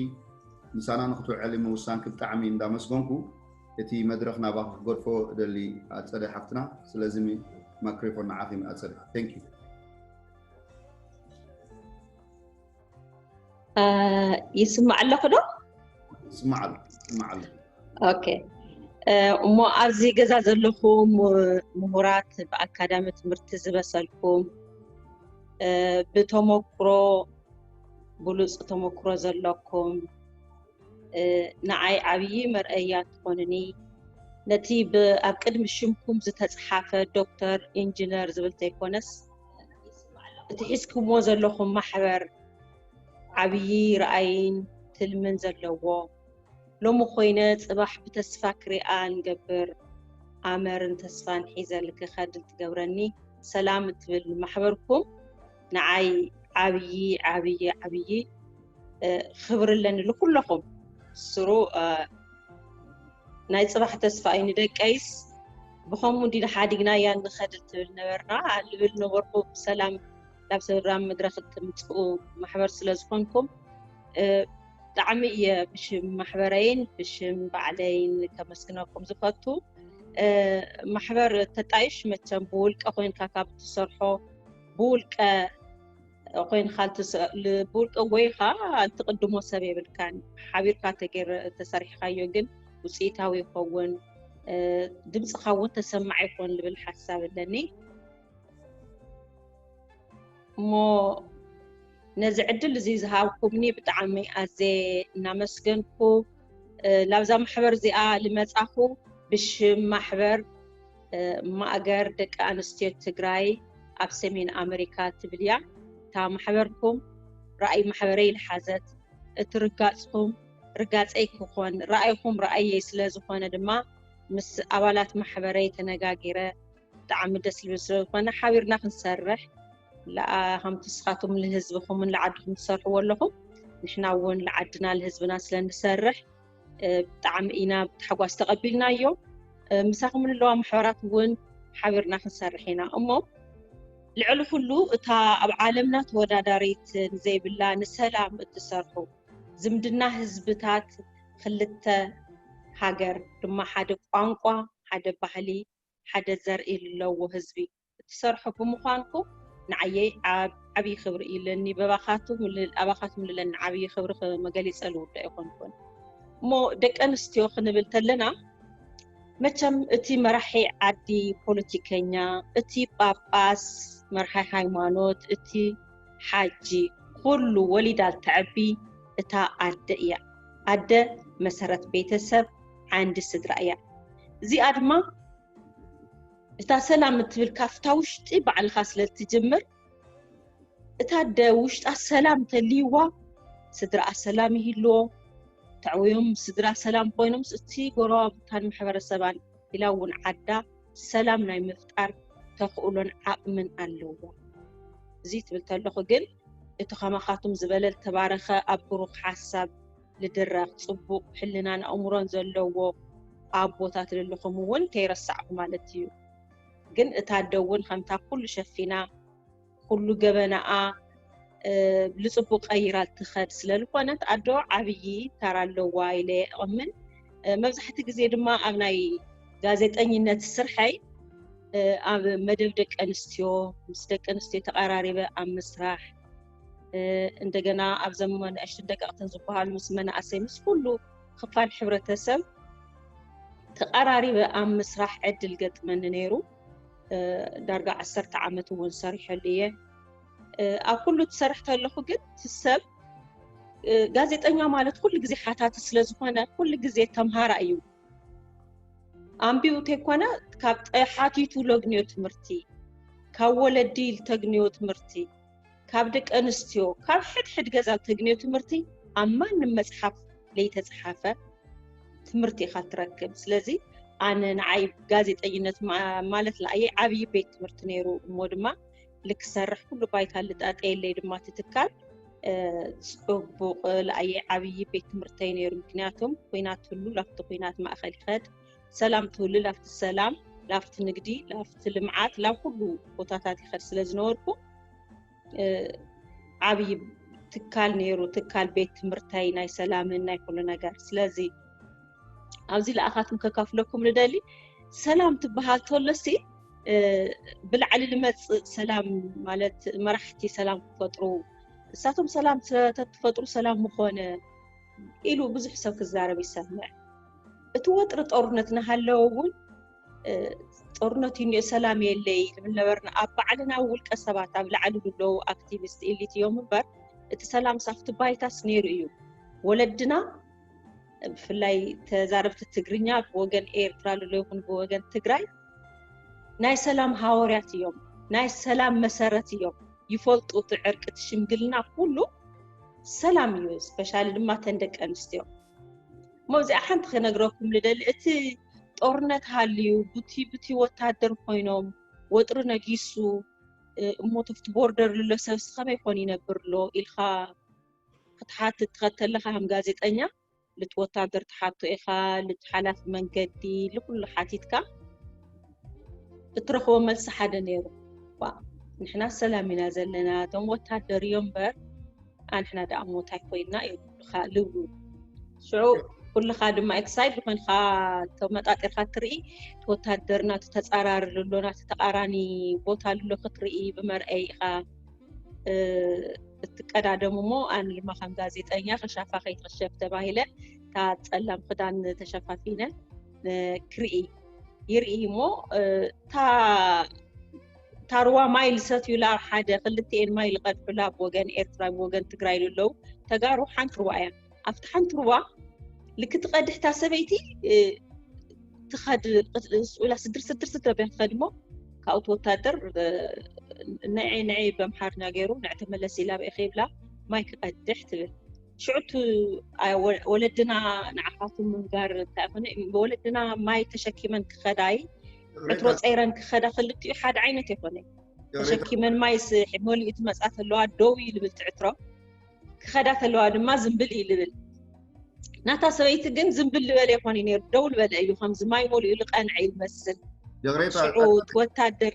ምሳና ንክትውዕሊ ምውሳንኪ ብጣዕሚ እንዳመስገንኩ፣ እቲ መድረኽ ናባኺ ክገድፎ እደሊ ኣጸደ ሓፍትና። ስለዚ ማይክሮፎን ንዓኺ ኣጸደ። Thank you። ይስማዕ ኣለኹ ዶ? ይስማዕ ኣሎ፣ ይስማዕ ኣሎ። ኦኬ። እሞ ኣብዚ ገዛ ዘለኹም ምሁራት፣ ብኣካዳሚ ትምህርቲ ዝበሰልኩም፣ ብተመክሮ፣ ብሉፅ ተመክሮ ዘለኩም፣ ንዓይ ዓብዪ መርኣያ ትኾኑኒ። ነቲ ኣብ ቅድሚ ሽምኩም ዝተፅሓፈ ዶክተር፣ ኢንጂነር ዝብል ተይኮነስ፣ እቲ ሒዝኩምዎ ዘለኹም ማሕበር ዓብዪ ራእይን ትልምን ዘለዎ፣ ሎሚ ኮይነ ፅባሕ ብተስፋ ክሪኣ ንገብር ኣመርን ተስፋን ሒዘ ክኸድ ትገብረኒ ሰላም እትብል ማሕበርኩም ንዓይ ዓብዪ ዓብዪ ዓብዪ ክብሪ ኣለኒ ልኩለኹም። ስሩ ናይ ፅባሕ ተስፋ እዩ። ንደቀይስ ብኸምኡ እንዲና ሓዲግናያ ንኸድ ትብል ነበርና ልብል ነበርኩ። ብሰላም ናብ ሰላም መድረኽ እትምፅኡ ማሕበር ስለ ዝኾንኩም ብጣዕሚ እየ ብሽም ማሕበረይን ብሽም ባዕለይን ከመስግነኩም ዝፈቱ። ማሕበር ተጣይሽ መቸም ብውልቀ ኮይንካ ካብ ትሰርሖ ብውልቀ ኮይንካ ብውልቀ ጎይኻ እትቕድሞ ሰብ የብልካን። ሓቢርካ ተሰሪሕካዮ ግን ውፅኢታዊ ይኸውን፣ ድምፅኻ እውን ተሰማዕ ይኾን ልብል ሓሳብ ኣለኒ። እሞ ነዚ ዕድል እዚ ዝሃብኩምኒ ብጣዕሚ ኣዜ እናመስገንኩ፣ ላብዛ ማሕበር እዚኣ ልመጻኹ ብሽም ማሕበር ማእገር ደቂ ኣንስትዮ ትግራይ ኣብ ሰሜን ኣመሪካ ትብል እያ። እታ ማሕበርኩም ራእይ ማሕበረይ ልሓዘት፣ እቲ ርጋጽኩም ርጋጸይ ክኾን፣ ራእይኹም ራእየይ ስለ ዝኾነ ድማ ምስ ኣባላት ማሕበረይ ተነጋጊረ ብጣዕሚ ደስ ዝብል ስለ ዝኾነ ሓቢርና ክንሰርሕ ለኣ ከምቲ ንስኻትኩም ንህዝብኹምን ንዓድኹም ትሰርሕዎ ኣለኹም፣ ንሕና እውን ንዓድና ንህዝብና ስለ ንሰርሕ ብጣዕሚ ኢና ብታሕጓስ ተቐቢልናዮ። ምሳኹም ንለዋ ማሕበራት እውን ሓቢርና ክንሰርሕ ኢና። እሞ ልዕሊ ኩሉ እታ ኣብ ዓለምና ተወዳዳሪት ንዘይብላ ንሰላም እትሰርሑ ዝምድና ህዝብታት ክልተ ሃገር ድማ ሓደ ቋንቋ ሓደ ባህሊ ሓደ ዘርኢ ለዎ ህዝቢ እትሰርሑ ብምዃንኩም ንዓየይ ዓብዪ ክብሪ እዩ ለኒ። በባኻትኩም ኣባኻትኩም ልለኒ ዓብዪ ክብሪ መገሊፀ ልውዳ ኣይኮንኩን። እሞ ደቂ ኣንስትዮ ክንብል ተለና መቸም እቲ መራሒ ዓዲ ፖለቲከኛ፣ እቲ ጳጳስ መርሓይ ሃይማኖት፣ እቲ ሓጂ ኩሉ ወሊዳ ልተዐቢ እታ ኣደ እያ። ኣደ መሰረት ቤተሰብ፣ ዓንዲ ስድራ እያ። እዚኣ ድማ እታ ሰላም እትብል ካብታ ውሽጢ ባዕልኻ ስለ እትጅምር እታ ኣደ ውሽጣ ሰላም ተልይዋ ስድራኣ ሰላም ይህልዎ። ተዕውዮም ስድራ ሰላም ኮይኖምስ እቲ ጎረባብታን ማሕበረሰባን ኢላ እውን ዓዳ ሰላም ናይ ምፍጣር ተኽእሎን ዓቕምን ኣለዋ። እዚ ትብል ተለኹ ግን እቲ ከማኻትኩም ዝበለ ዝተባረኸ ኣብ ብሩኽ ሓሳብ ልድረኽ ፅቡቕ ሕልናን ኣእምሮን ዘለዎ ኣቦታት ልልኹም እውን ከይረሳዕኹ ማለት እዩ። ግን እታ ኣደ እውን ከምታ ኩሉ ሸፊና ኩሉ ገበናኣ ልፅቡቅ ቀይራ ትኸድ ስለልኾነት ኣዶ ዓብዪ ታራ ኣለዋ ኢለ የእምን። መብዛሕቲ ግዜ ድማ ኣብ ናይ ጋዜጠኝነት ስርሐይ ኣብ መደብ ደቂ ኣንስትዮ ምስ ደቂ ኣንስትዮ ተቐራሪበ ኣብ ምስራሕ እንደገና ኣብዘም ንእሽትን ደቀቕትን ዝበሃሉ ምስ መናእሰይ ምስ ኩሉ ክፋል ሕብረተሰብ ተቐራሪበ ኣብ ምስራሕ ዕድል ገጥመኒ ነይሩ። ዳርጋ ዓሰርተ ዓመት እውን ሰሪሐሉ እየ። ኣብ ኩሉ ትሰርሕ ተለኹ ግን ትሰብ ጋዜጠኛ ማለት ኩሉ ግዜ ሓታቲ ስለ ዝኾነ ኩሉ ግዜ ተምሃራ እዩ። ኣንቢቡ ተይኮነ ካብ ሓቲቱ ለግንዮ ትምህርቲ፣ ካብ ወለዲ ልተግንዮ ትምህርቲ፣ ካብ ደቂ ኣንስትዮ ካብ ሕድሕድ ገዛ ልተግንዮ ትምህርቲ ኣብ ማንም መፅሓፍ ለይተፅሓፈ ትምህርቲ ኢኻ ትረክብ። ስለዚ ኣነ ንዓይ ጋዜጠኝነት ማ- ማለት ንዓይ ዓብዪ ቤት ትምህርቲ ነይሩ። እሞ ድማ ልክሰርሕ ኩሉ ባይታ ልጣጠየለይ ድማ ትትካል ጽቡቕ ለኣየ ዓብዪ ቤት ትምህርተይ ነይሩ። ምክንያቱም ኩናት ትህሉ ላፍቲ ኩናት ማእኸል ይኸድ፣ ሰላም ትህሉ ላፍቲ ሰላም፣ ላፍቲ ንግዲ፣ ላፍቲ ልምዓት፣ ላብ ኩሉ ቦታታት ይኸድ ስለ ዝነበርኩ ዓብዪ ትካል ነይሩ። ትካል ቤት ትምህርተይ ናይ ሰላምን ናይ ኩሉ ነገር። ስለዚ ኣብዚ ለኣኻትም ከካፍለኩም ልደሊ፣ ሰላም ትበሃል ተሎሲ ብላዕሊ ልመፅእ ሰላም ማለት መራሕቲ ሰላም ክፈጥሩ፣ እሳቶም ሰላም ተትፈጥሩ ሰላም ምኾነ ኢሉ ብዙሕ ሰብ ክዛረብ ይሰምዕ። እቲ ወጥሪ ጦርነት እናሃለወ እውን ጦርነት እዩ እኒኦ፣ ሰላም የለይ ልብል ነበርና። ኣብ ባዕልና ውልቀ ሰባት ኣብ ላዕሊ ዘለዉ ኣክቲቪስት ኢሊት እዮም እምበር እቲ ሰላም ሳፍቲ ባይታስ ነይሩ እዩ። ወለድና ብፍላይ ተዛረብቲ ትግርኛ ብወገን ኤርትራ ልሎ ይኹን ብወገን ትግራይ ናይ ሰላም ሃወርያት እዮም፣ ናይ ሰላም መሰረት እዮም። ይፈልጡ እቲ ዕርቂ እቲ ሽምግልና ኩሉ ሰላም እዩ። ስፔሻሊ ድማ ተን ደቂ ኣንስትዮ እሞ እዚኣ ሓንቲ ክነግረኩም ልደሊ። እቲ ጦርነት ሃልዩ ቡቲ ቡቲ ወታደር ኮይኖም ወጥሪ ነጊሱ እሞ ተፍቲ ቦርደር ልሎ ሰብስ ከመይ ኮን ይነብር ኣሎ ኢልካ ክትሓትት ትኸተለካ ከም ጋዜጠኛ ልቲ ወታደር ትሓቶ ኢኻ፣ ልቲ ሓላፊ መንገዲ ልኩሉ ሓቲትካ እትረኽቦ መልሲ ሓደ ነይሩ። ዋ ንሕና ሰላም ኢና ዘለና፣ እቶም ወታደር እዮም እምበር ኣንሕና ደኣ ሞት ኣይኮይንና ይብሉኻ ልብሉ። ሽዑ ኩልኻ ድማ ኤክሳይድ ዝኾንካ ተመጣጢርካ ትርኢ፣ እቲ ወታደር ናቲ ተጻራሪ ልሎ ናቲ ተቃራኒ ቦታ ልሎ ክትርኢ ብመርአይ ኢኻ እትቀዳደሙ እሞ ኣነ ድማ ከም ጋዜጠኛ ከሻፋ ከይትቕሸፍ ተባሂለ እታ ጸላም ክዳን ተሸፋፊነ ክርኢ ይርኢ እሞ እታ ታርዋ ማይ ልሰትዩላ ሓደ ክልቲኤን ማይ ልቀድሑላ ብወገን ኤርትራ ብወገን ትግራይ ልለው ተጋሩ ሓንቲ ሩዋ እያ። ኣብቲ ሓንቲ ሩዋ ልክትቐድሕ እታ ሰበይቲ ትኸድ ስኡላ ስድር ስድር ስድር በን ትኸድ እሞ ካብኡ እቲ ወታደር ንዒ ንዒ በምሓርኛ ገይሩ ንዕ ተመለስ ኢላ ብኢኸ ይብላ ማይ ክቐድሕ ትብል። ሽዑ እቲ ወለድና ንዓኻትም ምንጋር እንታይ ኮነ ወለድና ማይ ተሸኪመን ክኸዳይ ዕትሮ ፀይረን ክኸዳ ክልቲኡ ሓደ ዓይነት የኮነ። ተሸኪመን ማይ መሊኡ ትመፃ ተለዋ ደው ይልብል ትዕትሮ ክኸዳ ተለዋ ድማ ዝንብል እዩ ልብል። ናታ ሰበይቲ ግን ዝንብል ዝበለ ይኾን እዩ ነይሩ ደው ዝበለ እዩ ከምዚ ማይ መሊኡ ልቀንዐ ይመስል። ይቕሬታ ሽዑ እቲ ወታደር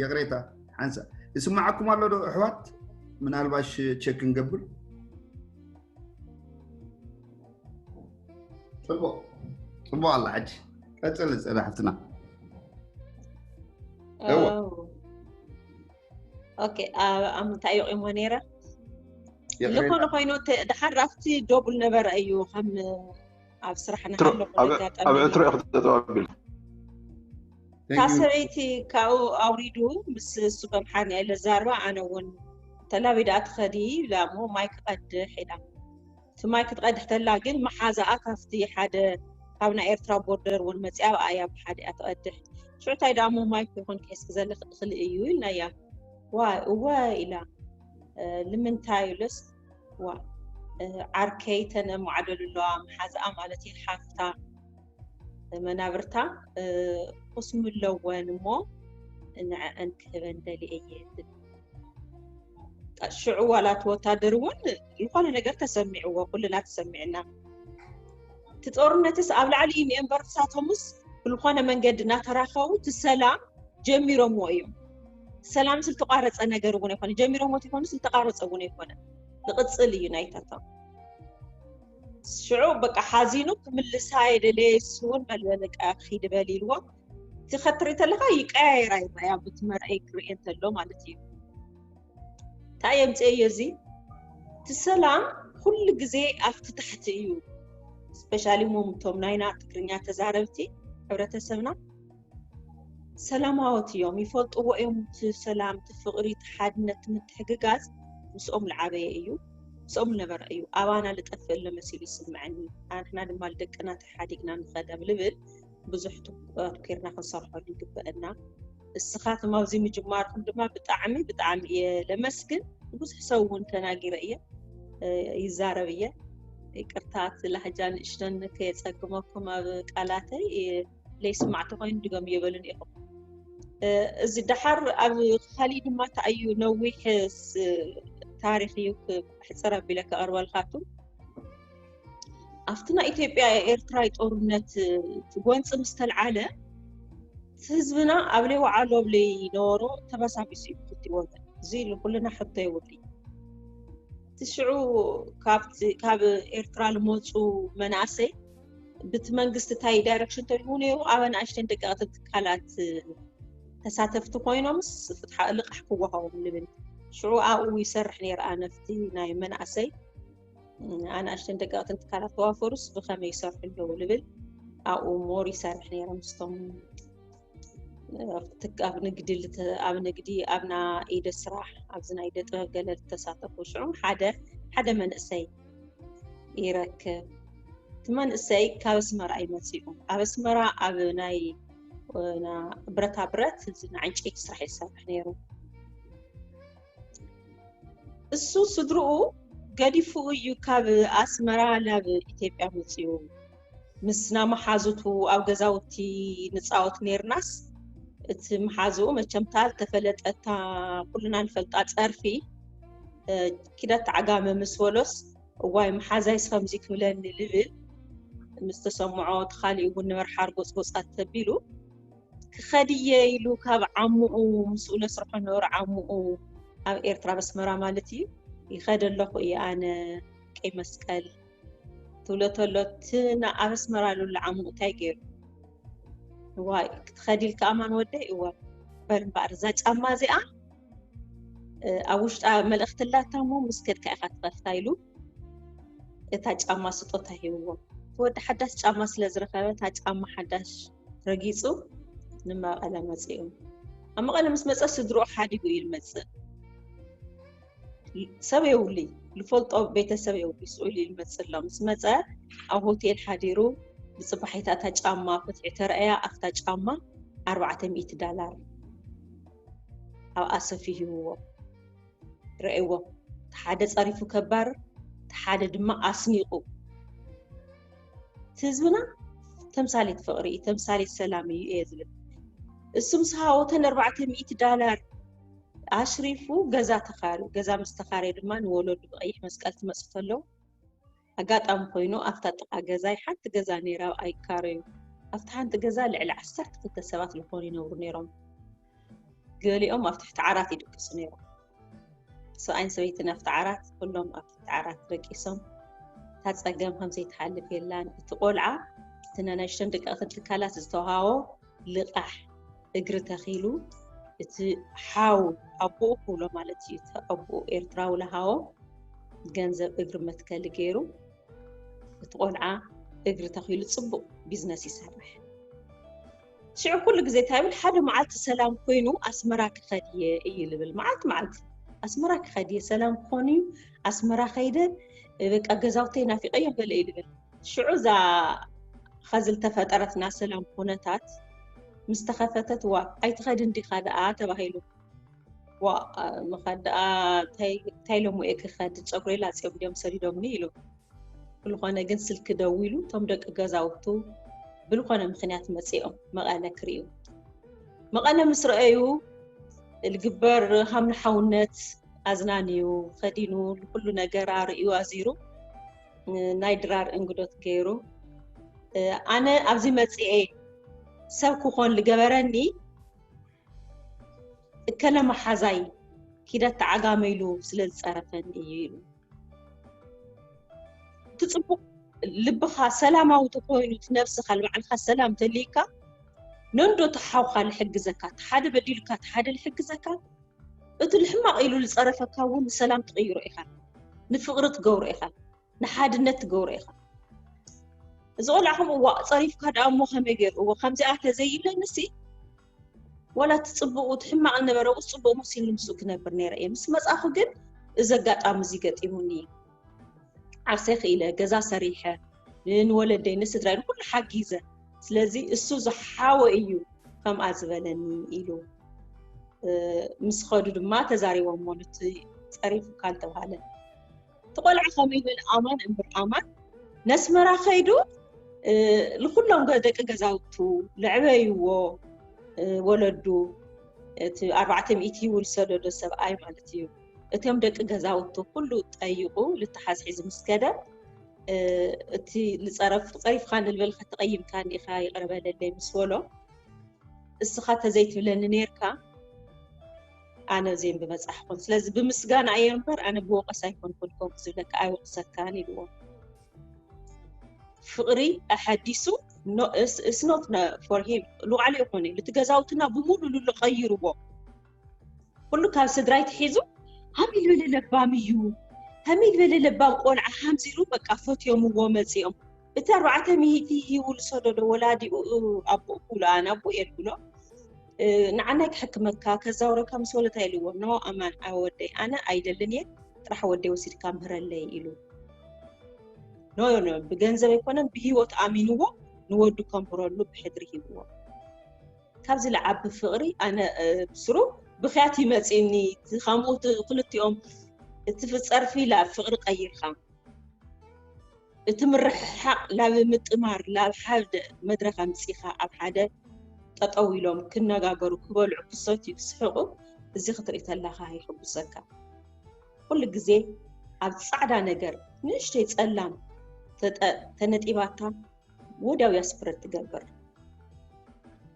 ይቕሬታ ሓንሳ ይስማዓኩም ኣሎ ዶ ኣሕዋት? ምናልባሽ ቸክ ክንገብር። ጽቡቕ ጽቡቕ ኣላ ሕጂ ቀጽል ጸዳ ሓፍትና። እወ። ኦኬ ኣብ ምንታይ እዩ ቂሞ ነይረ? ዝኾነ ኮይኑ ድሓር ኣብቲ ዶብል ነበረ እዩ ከም ኣብ ስራሕ ንሃለኹ ኣብ ዕትሮ እዩ ክጠጠው ኣቢሉ እታ ሰበይቲ ካብኡ ኣውሪዱ ምስ እሱ በምሓርኛ ኢለ ዛርባ ኣነ እውን ተላቢዳ ትኸዲ ኢላ እሞ ማይ ክቐድሕ ኢላ እቲ ማይ ክትቐድሕ ተላ ግን መሓዛኣ ካብቲ ሓደ ካብ ናይ ኤርትራ ቦርደር እውን መፅያ ኣብኣ እያ ብሓደ እያ ትቐድሕ ሽዑ እንታይ ደኣ እሞ ማይ ኮይኮን ክሕዝኪ ዘለኺ እኽሊ እዩ ኢልናያ ዋይ እወ ኢላ ንምንታይ ኢሉስ ዋ ዓርከይ ተን ኣማዕደሉ ኣለዋ መሓዛኣ ማለት እዩ ሓፍታ መናብርታ ቁስሚ ኣለወን እሞ ንዐአን ክህበን ደልየ እየ ትብል ሽዑ ዋላ እቲ ወታደር እውን ዝኾነ ነገር ተሰሚዕዎ ኩልና ተሰሚዕና እቲ ጦርነትስ ኣብ ላዕሊ እዩ እምበር ንሳቶምስ ብልኾነ መንገዲ እናተራኸቡ እቲ ሰላም ጀሚሮምዎ እዮም ሰላምስ ዝተቋረፀ ነገር እውን ኣይኮነ ጀሚሮምዎ ይኮኑስ ዝተቋረፀ እውን ኣይኮነ ንቕፅል እዩ ናይታቶም ሽዑ በቃ ሓዚኑ ክምልሳ የደለየ እሱ እውን በልበለቃ ክይድ በል ኢልዎ እቲ ከትርኢ ተለካ ይቀያየራ ይረኣያ ብቲ መርኣይ ክርእየ እንተሎ ማለት እዩ እንታይ የምፅኤዮ እዚ እቲ ሰላም ኩሉ ግዜ ኣብቲ ታሕቲ እዩ ስፔሻሊ ሞምቶም ናይና ትግርኛ ተዛረብቲ ሕብረተሰብና ሰላማዎት እዮም ይፈልጥዎ እዮም እቲ ሰላም እቲ ፍቕሪ እቲ ሓድነት እቲ ምትሕግጋዝ ምስኦም ልዓበየ እዩ ምስኦም ልነበረ እዩ ኣባና ልጠፍእ ለመሲሉ ይስምዐኒ ኣንሕና ድማ ልደቅና ተሓዲግና ንኸደም ልብል ብዙሕ ኣትኩርና ክንሰርሐሉ ይግበአና እስኻትም ኣብዚ ምጅማርኩም ድማ ብጣዕሚ ብጣዕሚ እየ ለመስግን ብዙሕ ሰብ እውን ተናጊረ እየ ይዛረብ እየ ይቅርታ፣ እቲ ላህጃ ንእሽተን ከየጸግመኩም ኣብ ቃላተይ፣ ለይስማዕ ተኾይኑ ድገም የበሉን ኢኹም። እዚ ደሓር ኣብ ካሊእ ድማ ተኣዩ ነዊሕ ታሪኽ እዩ። ሕፅር ኣቢለ ከቐርበልካቱ፣ ኣብቲ ናይ ኢትዮጵያ ኤርትራ ጦርነት ጎንፂ ምስ ተልዓለ፣ ህዝብና ኣብ ለይወዓሎ ኣብ ለይነበሮ ተበሳቢሱ እዩ። ክልቲኡ ወገን እዚ ኢሉ ኩልና ሕቶ የብሉ። እቲ ሽዑ ካብ ኤርትራ ልመፁ መናእሰይ ብቲ መንግስቲ እንታይ ዳይሬክሽን ተልዎ ነይሩ? ኣብ ኣናእሽተን ደቀቕትን ትካላት ተሳተፍቲ ኮይኖምስ ፍትሓ ልቓሕ ክወሃቦም ልብል። ሽዑ ኣብኡ ይሰርሕ ነይረ ኣነፍቲ ናይ መናእሰይ ኣናእሽተን ደቀቕትን ትካላት ተዋፈሩስ ብኸመይ ይሰርሑ ኣለዉ ልብል ኣብኡ ሞር ይሰርሕ ነይረ ምስቶም ኣብ ንግዲ ኣብ ንግዲ ኣብና ኢደ ስራሕ ኣብዚ ናይ ኢደ ጥበብ ገለ ዝተሳተፉ ሽዑ ሓደ ሓደ መንእሰይ ይረክብ። እቲ መንእሰይ ካብ ኣስመራ እዩ መፂኡ። ኣብ ኣስመራ ኣብ ናይ ብረታ ብረት እዚ ናይ ዕንጨይቲ ስራሕ ይሰርሕ ነይሩ። እሱ ስድርኡ ገዲፉ እዩ ካብ ኣስመራ ናብ ኢትዮጵያ መፂኡ። ምስ ናመሓዙቱ ኣብ ገዛውቲ ንፃወት ነይርናስ፣ እቲ መሓዝኡ መቸምታ ዝተፈለጠታ ኩልና ንፈልጣ ፀርፊ ኪዳት ዓጋመ ምስ በሎስ፣ እዋይ መሓዛይስ ከምዚ ክብለኒ ልብል ምስ ተሰምዖ፣ እቲ ካሊእ እውን ንመርሓር ጎፅጎፃት ተቢሉ ክኸድየ ኢሉ ካብ ዓምኡ ምስኡ ለስርሖ ነበረ ዓምኡ ኣብ ኤርትራ በስመራ ማለት እዩ። ይኸደ ኣለኹ እየ ኣነ ቀይ መስቀል ትብሎ ተሎ እቲ ኣብ ኣስመራ ልብሎ ዓምኡ እንታይ ገይሩ? እዋይ ክትኸዲ ኢልካ ኣማን ወደይ እወ በል እምበኣር እዛ ጫማ እዚኣ ኣብ ውሽጣ መልእኽቲ ኣላታ እሞ ምስ ከድካ ኢኻ ትኸፍታ ኢሉ እታ ጫማ ስጦታ ሂብዎ። እቲ ወዲ ሓዳሽ ጫማ ስለ ዝረኸበ እታ ጫማ ሓዳሽ ረጊጹ ንመቐለ መጺኡ። ኣብ መቐለ ምስ መጸ ስድርኡ ሓዲጉ እዩ ዝመጽእ። ሰብ የብሉይ፣ ልፈልጦ ቤተሰብ የብሉይ፣ ስቕ ኢሉ እዩ ዝመጽእ ኣሎ። ምስ መጸ ኣብ ሆቴል ሓዲሩ ብጽባሒታ እታ ጫማ ፍትሒ ተረኣያ፣ ኣብታ ጫማ ኣርባዕተ ሚእቲ ዳላር ኣብኣ ሰፊዩ ሂብዎ። ረእይዎ፣ እቲ ሓደ ጸሪፉ ከባርር፣ እቲ ሓደ ድማ ኣስኒቑ። እቲ ህዝብና ተምሳሌት ፍቕሪ እዩ፣ ተምሳሌት ሰላም እዩ እየ ዝብል። እሱ ምስ ሃወተን ኣርባዕተ ሚእቲ ዳላር ኣሽሪፉ ገዛ ተኻርዩ። ገዛ ምስ ተኻረየ ድማ ንወለዱ ብቐይሕ መስቀል ትመፁ ተለዉ ኣጋጣሚ ኮይኑ ኣብታ ጥቓ ገዛይ ሓንቲ ገዛ ነይራ ኣይካረዩ። ኣብቲ ሓንቲ ገዛ ልዕሊ ዓሰርተ ክልተ ሰባት ዝኾኑ ይነብሩ ነይሮም። ገሊኦም ኣብ ትሕቲ ዓራት ይድቅሱ ነይሮም። ሰብኣይን ሰበይትን ኣብቲ ዓራት፣ ኩሎም ኣብ ትሕቲ ዓራት ደቂሶም። እታ ጸገም ከም ዘይትሓልፍ የላን። እቲ ቆልዓ እቲ ናይ ንእሽተን ደቀቕትን ትካላት ዝተውሃቦ ልቓሕ እግሪ ተኺሉ፣ እቲ ሓው ኣቦኡ ክብሎ ማለት እዩ፣ እቲ ኣቦኡ ኤርትራዊ ለሃቦ ገንዘብ እግሪ መትከሊ ገይሩ፣ እቲ ቆልዓ እግሪ ተኺሉ ጽቡቕ ቢዝነስ ይሰርሕ። ሽዑ ኩሉ ግዜ እንታይ ይብል? ሓደ መዓልቲ ሰላም ኮይኑ ኣስመራ ክኸድ እየ እዩ ልብል። መዓልቲ መዓልቲ ኣስመራ ክኸድ እየ፣ ሰላም ክኾን እዩ፣ ኣስመራ ከይደ በቃ ገዛውተይ ናፊቐዮ ገለ እዩ ልብል። ሽዑ እዛ ኸዚ ዝተፈጠረት ናይ ሰላም ኩነታት ምስ ተኸፈተት፣ ዋ ኣይትኸድን ዲኻ ደኣ ተባሂሉ። ዋ ምኻድ ደኣ እንታይ እንታይ ኢሎሞ እየ ክኸድ፣ ጨጉረይ ላፅዮም ድዮም ሰዲዶምኒ ኢሉ። ብልኾነ ግን ስልኪ ደዊሉ እቶም ደቂ ገዛውቱ ብልኾነ ምኽንያት መፂኦም መቐለ ክርእዩ። መቐለ ምስ ረኣዩ ልግበር ሃምና ሓውነት ኣዝናንዩ ኸዲኑ ንኩሉ ነገር ኣርእዩ ኣዚሩ ናይ ድራር እንግዶት ገይሩ ኣነ ኣብዚ መፅኤ ሰብ ክኾን ልገበረኒ እከለ መሓዛይ ኪዳት ተዓጋመ ኢሉ ስለ ዝፀረፈኒ እዩ ኢሉ። እቲ ፅቡቕ ልብኻ ሰላማዊ ተኮይኑ እቲ ነብስኻ ንባዕልኻ ሰላም ተልይካ ነንዶ ተሓውካ ልሕግዘካ ተሓደ በዲሉካ ተሓደ ልሕግዘካ እቲ ልሕማቕ ኢሉ ዝፀረፈካ እውን ንሰላም ትቕይሮ ኢኻ ንፍቕሪ ትገብሮ ኢኻ ንሓድነት ትገብሮ ኢኻ እዚ ቆልዓ ከምኡ ዋ ፀሪፍካ ደኣ እሞ ከመይ ገይሩ እዎ ከምዚኣ ተዘይብለኒ ሲ ዋላ እቲ ፅቡቕ እቲ ሕማቕ ዝነበረ ውስ ፅቡቕ መሲሉ ምስኡ ክነብር ነይረ እየ ምስ መፃኹ ግን እዚ ኣጋጣሚ እዚ ገጢሙኒ ዓርሰ ክኢለ ገዛ ሰሪሐ ንወለደይ ንስድራይ ንኩሉ ሓጊዘ ስለዚ እሱ ዝሓወ እዩ ከምኣ ዝበለኒ ኢሉ ምስ ኸዱ ድማ ተዛሪቦሞ ኑቲ ፀሪፉካ ዝተባሃለ እቲ ቆልዓ ከመይ በለ ኣማን እምብር ኣማን ነስመራ ከይዱ ንኩሎም ደቂ ገዛውቱ ለዕበይዎ፣ ወለዱ፣ እቲ ኣርባዕተ ሚእቲ ይውል ሰደዶ ሰብኣይ ማለት እዩ። እቶም ደቂ ገዛውቱ ኩሉ ጠይቑ ልተሓዝ ሒዙ ምስ ከደ፣ እቲ ንፀረፍ ቀሪፍካ ንልበልካ ተቐይምካ እንዲኻ ይቕረ በለለይ ምስ በሎ፣ እስኻ ተዘይትብለኒ ነርካ ኣነ ዜን ብበፃሕኹን። ስለዚ ብምስጋና እየ እምበር ኣነ ብወቐሳ ኣይኮንኩን ከምኡ ዝብለካ ኣይወቕሰካን ኢልዎ። ፍቕሪ ኣሐዲሱ ስኖት ፎር ሂም ንባዕሉ ይኾነ ልቲ ገዛውትና ብሙሉ ልሉ ቀይርዎ። ኩሉ ካብ ስድራይ ትሒዙ ሃሚል በለ ለባም እዩ፣ ሃሚል በለ ለባም ቆልዓ ሃምዚሉ በቃ ፈትዮምዎ መፂኦም። እቲ ኣርባዕተ ሚእቲ ሂቡ ዝሰደዶ ወላዲኡ ኣቦኡ ክብሎ ኣነ ኣቦ እየ ክብሎ ንዓናይ ክሕክመካ ከዛውረካ ምስ ወለታ ኢልዎ ኖ ኣማን ኣወደይ ኣነ ኣይደልን እየ ጥራሕ ወደይ ወሲድካ ምህረለይ ኢሉ ኖ ኖ ብገንዘብ ኣይኮነን ብህይወት ኣሚንዎ ንወዱ ከምህረሉ ብሕድሪ ሂብዎ። ካብዚ ለዓቢ ፍቕሪ ኣነ ብስሩ ብኽያት ይመፅኒ። ከምኡ ክልቲኦም እቲ ጸርፊ ላብ ፍቕሪ ቀይርካ እቲ ምርሕሓቕ ላብ ምጥማር ላብ ሓደ መድረኽ ኣምፂኻ ኣብ ሓደ ጠጠው ኢሎም ክነጋገሩ ክበልዑ ክሰትዩ ክስሕቑ እዚ ክትርኢ ተላኻ ይሕጉሰካ። ኩሉ ግዜ ኣብ ጻዕዳ ነገር ንእሽተይ ጸላም ተነጢባታ ወዲያው ያስፍረት ትገብር።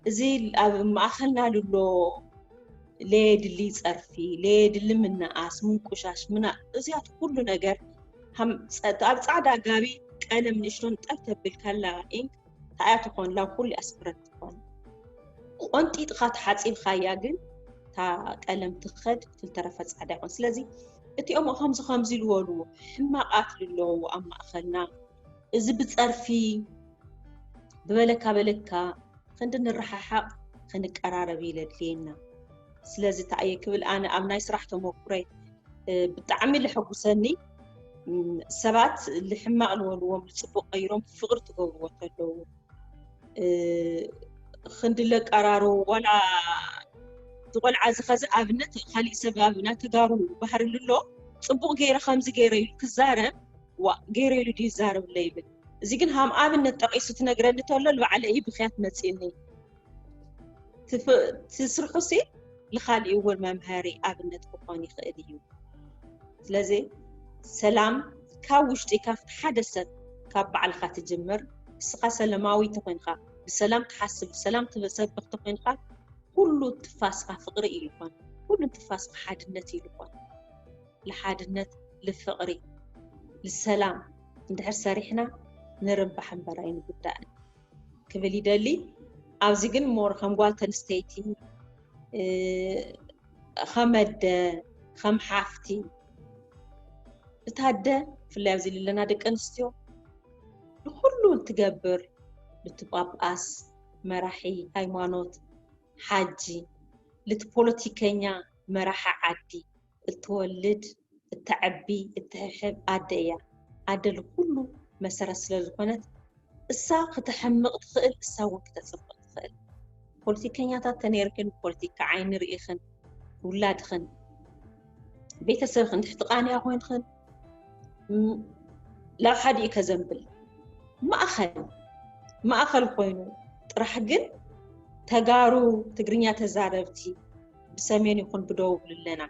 እዚ ኣብ ማእኸልና ልሎ ለየድሊ ጸርፊ ለየድሊ ምንኣስ ምንቁሻሽ ምና እዚያት ኩሉ ነገር ኣብ ጻዕዳ ጋቢ ቀለም ንእሽቶን ጠብ ተብል ካላ ኢንክ ታያ ትኾን ላብ ኩሉ ያስፍረት ትኾን ቆንጢጥኻ ተሓፂብኻያ ግን እታ ቀለም ትኸድ ትልተረፈ ጻዕዳ ይኾን። ስለዚ እቲኦም ከምዚ ከምዚ ዝበሉ ሕማቓት ልለዉ ኣብ ማእኸልና እዚ ብጸርፊ ብበለካ በለካ ክንዲ ንረሓሓቕ ክንቀራረብ ኢለ ድልየና። ስለዚ እንታይ እየ ክብል ኣነ ኣብ ናይ ስራሕ ተመኩረይ ብጣዕሚ ልሕጉሰኒ ሰባት ልሕማቕ ልበልዎም ልፅቡቕ ቀይሮም ፍቕሪ ትገብርዎ ተለዉ ክንድለ ቀራሩ ዋላ ዝቆልዓ ዝኸዚ ኣብነት ካሊእ ሰብ ኣብ ናይ ተጋሩ ባህሪ ልሎ ፅቡቕ ገይረ ከምዚ ገይረ ኢሉ ክዛረብ ዋ ገይረ ኢሉ ድዩ ይዛረብ ለይብል እዚ ግን ሃም ኣብነት ጠቂሱ ትነግረኒ ተሎ ልባዕለ እዩ ብክያት መፅእኒ ትስርሑ ሲ ንኻሊእ እውን መምሃሪ ኣብነት ክኾን ይኽእል እዩ። ስለዚ ሰላም ካብ ውሽጢ ካብቲ ሓደ ሰብ ካብ ባዕልኻ ትጅምር። እስኻ ሰለማዊ ተኾይንካ ብሰላም ትሓስብ ብሰላም ትሰብኽ ተኾይንካ ኩሉ ትፋስኻ ፍቕሪ እዩ ዝኾን። ኩሉ ትፋስኻ ሓድነት እዩ ዝኾን። ልሓድነት ልፍቕሪ ልሰላም እንድሕር ሰሪሕና ንርባሕ እምበር ኣይንጉዳእን ክብል ይደሊ። ኣብዚ ግን ሞር ከም ጓል ተንስተይቲ ከም ኣደ ከም ሓፍቲ እታ ኣደ ብፍላይ ኣብዚ ዘለና ደቂ ኣንስትዮ ንኩሉ ትገብር ልቲ ጳጳስ መራሒ ሃይማኖት ሓጂ ልቲ ፖለቲከኛ መራሒ ዓዲ እትወልድ እተዕቢ እትሕሕብ ኣደ እያ። ኣደ ልኩሉ መሰረት ስለ ዝኾነት እሳ ክተሕምቕ ትኽእል እሳ እውን ክተፅብቕ ትኽእል። ፖለቲከኛታት ተነይርክን ብፖለቲካ ዓይኒ ርኢኽን ውላድኽን ቤተሰብኽን ትሕቲ ቃንያ ኮይንኽን ላብ ሓዲኡ ከዘንብል ማእኸል ማእኸል ኮይኑ ጥራሕ ግን ተጋሩ ትግርኛ ተዛረብቲ ብሰሜን ይኹን ብደቡብ ልለና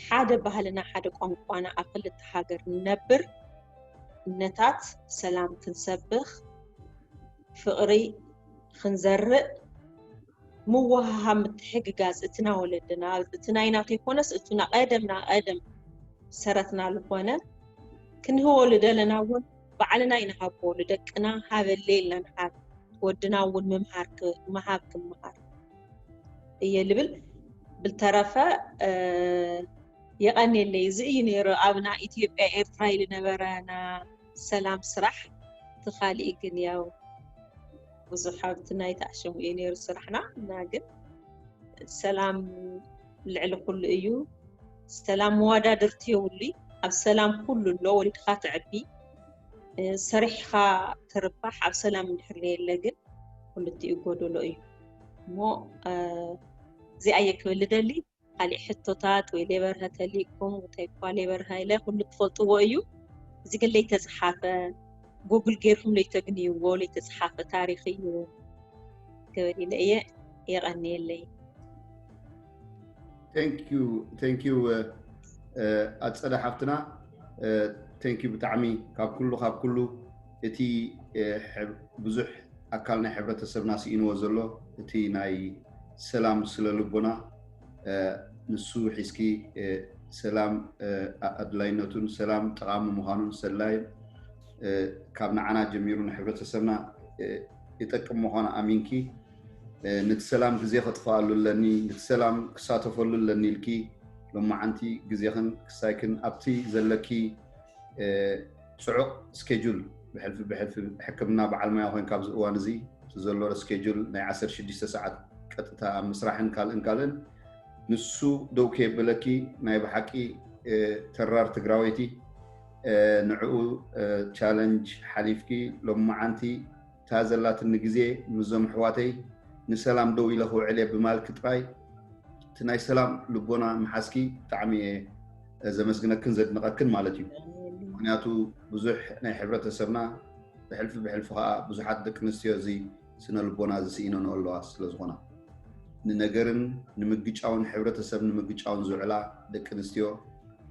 ሓደ ባህልና ሓደ ቋንቋና ኣብ ክልተ ሃገር ንነብር እምነታት ሰላም ክንሰብኽ ፍቕሪ ክንዘርእ ምውሃሃብ ምትሕግጋዝ እቲ ና ወለድና እቲ ናይ ናተይ ኮነስ እቱ ና ቀደም ና ቀደም ሰረትና ዝኾነ ክንህቦ ልደለና እውን ባዕልና ይንሃቦ ልደቅና ሃበለ ኢልና ንሃብ ወድና እውን ምምሃር ምሃብ ክምሃር እየ ልብል ብልተረፈ የቐኔለይ እዚ እዩ ነይሩ ኣብና ኢትዮጵያ ኤርትራ ኢሉ ነበረ ና ሰላም ስራሕ ትኻሊእ ግን ያው ብዙሕ ኣብቲ ናይ ተኣሸሙ እዩ ነይሩ ስራሕና እና ግን ሰላም ልዕሊ ኩሉ እዩ ሰላም መዋዳድርቲ የብሉ ኣብ ሰላም ኩሉ ኣሎ ወሊድካ ትዕቢ ሰሪሕካ ትርባሕ ኣብ ሰላም እንድሕር የለ ግን ክልቲኡ ጎደሎ እዩ እሞ እዚኣ እየ ክብል ደሊ ካሊእ ሕቶታት ወይ ሌበር ሃተሊኩም እንታይ እኳ ሌበር ሃይለ ኩሉ ትፈልጥዎ እዩ እዚ ግን ለይተፅሓፈ ጉግል ጌርኩም ለይተግንይዎ ለይተፅሓፈ ታሪክ እዩ ክብል ኢለ እየ። የቐንየለይ። Thank you, thank you ኣፀደ ሓፍትና። Thank you ብጣዕሚ። ካብ ኩሉ ካብ ኩሉ እቲ ብዙሕ ኣካል ናይ ሕብረተሰብና ስኢንዎ ዘሎ እቲ ናይ ሰላም ስነ ልቦና፣ ንሱ ሒዝኪ፣ ሰላም ኣድላይነቱን ሰላም ጠቓሚ ምዃኑን ሰላይን ካብ ንዓና ጀሚሩ ንሕብረተሰብና ይጠቅም ምዃኑ ኣሚንኪ፣ ነቲ ሰላም ግዜ ከጥፍኣሉ ኣለኒ፣ ነቲ ሰላም ክሳተፈሉ ኣለኒ ኢልኪ ሎማዓንቲ ግዜኽን ክሳይክን ኣብቲ ዘለኪ ፅዑቕ ስኬጁል፣ ብሕልፊ ብሕልፊ ሕክምና በዓል ሞያ ኮይንካ ኣብዚ እዋን እዚ እቲ ዘሎ ስኬጁል ናይ ዓሰርተ ሽዱሽተ ሰዓት ቀጥታ ኣብ ምስራሕን ካልእን ካልእን፣ ንሱ ደው ከየበለኪ ናይ ብሓቂ ተራር ትግራወይቲ፣ ንዕኡ ቻለንጅ ሓሊፍኪ ሎማዓንቲ እታ ዘላትኒ ግዜ ምስዞም ኣሕዋተይ ንሰላም ደው ኢለ ክውዕል እየ ብማልኪ ጥራይ፣ እቲ ናይ ሰላም ልቦና ምሓዝኪ ብጣዕሚ እየ ዘመስግነክን ዘድንቐክን ማለት እዩ። ምክንያቱ ብዙሕ ናይ ሕብረተሰብና ብሕልፊ ብሕልፊ ከዓ ብዙሓት ደቂ ኣንስትዮ እዚ ስነ ልቦና እዚ ስኢነንኦ ኣለዋ ስለ ዝኾና፣ ንነገርን ንምግጫውን፣ ሕብረተሰብ ንምግጫውን ዝውዕላ ደቂ ኣንስትዮ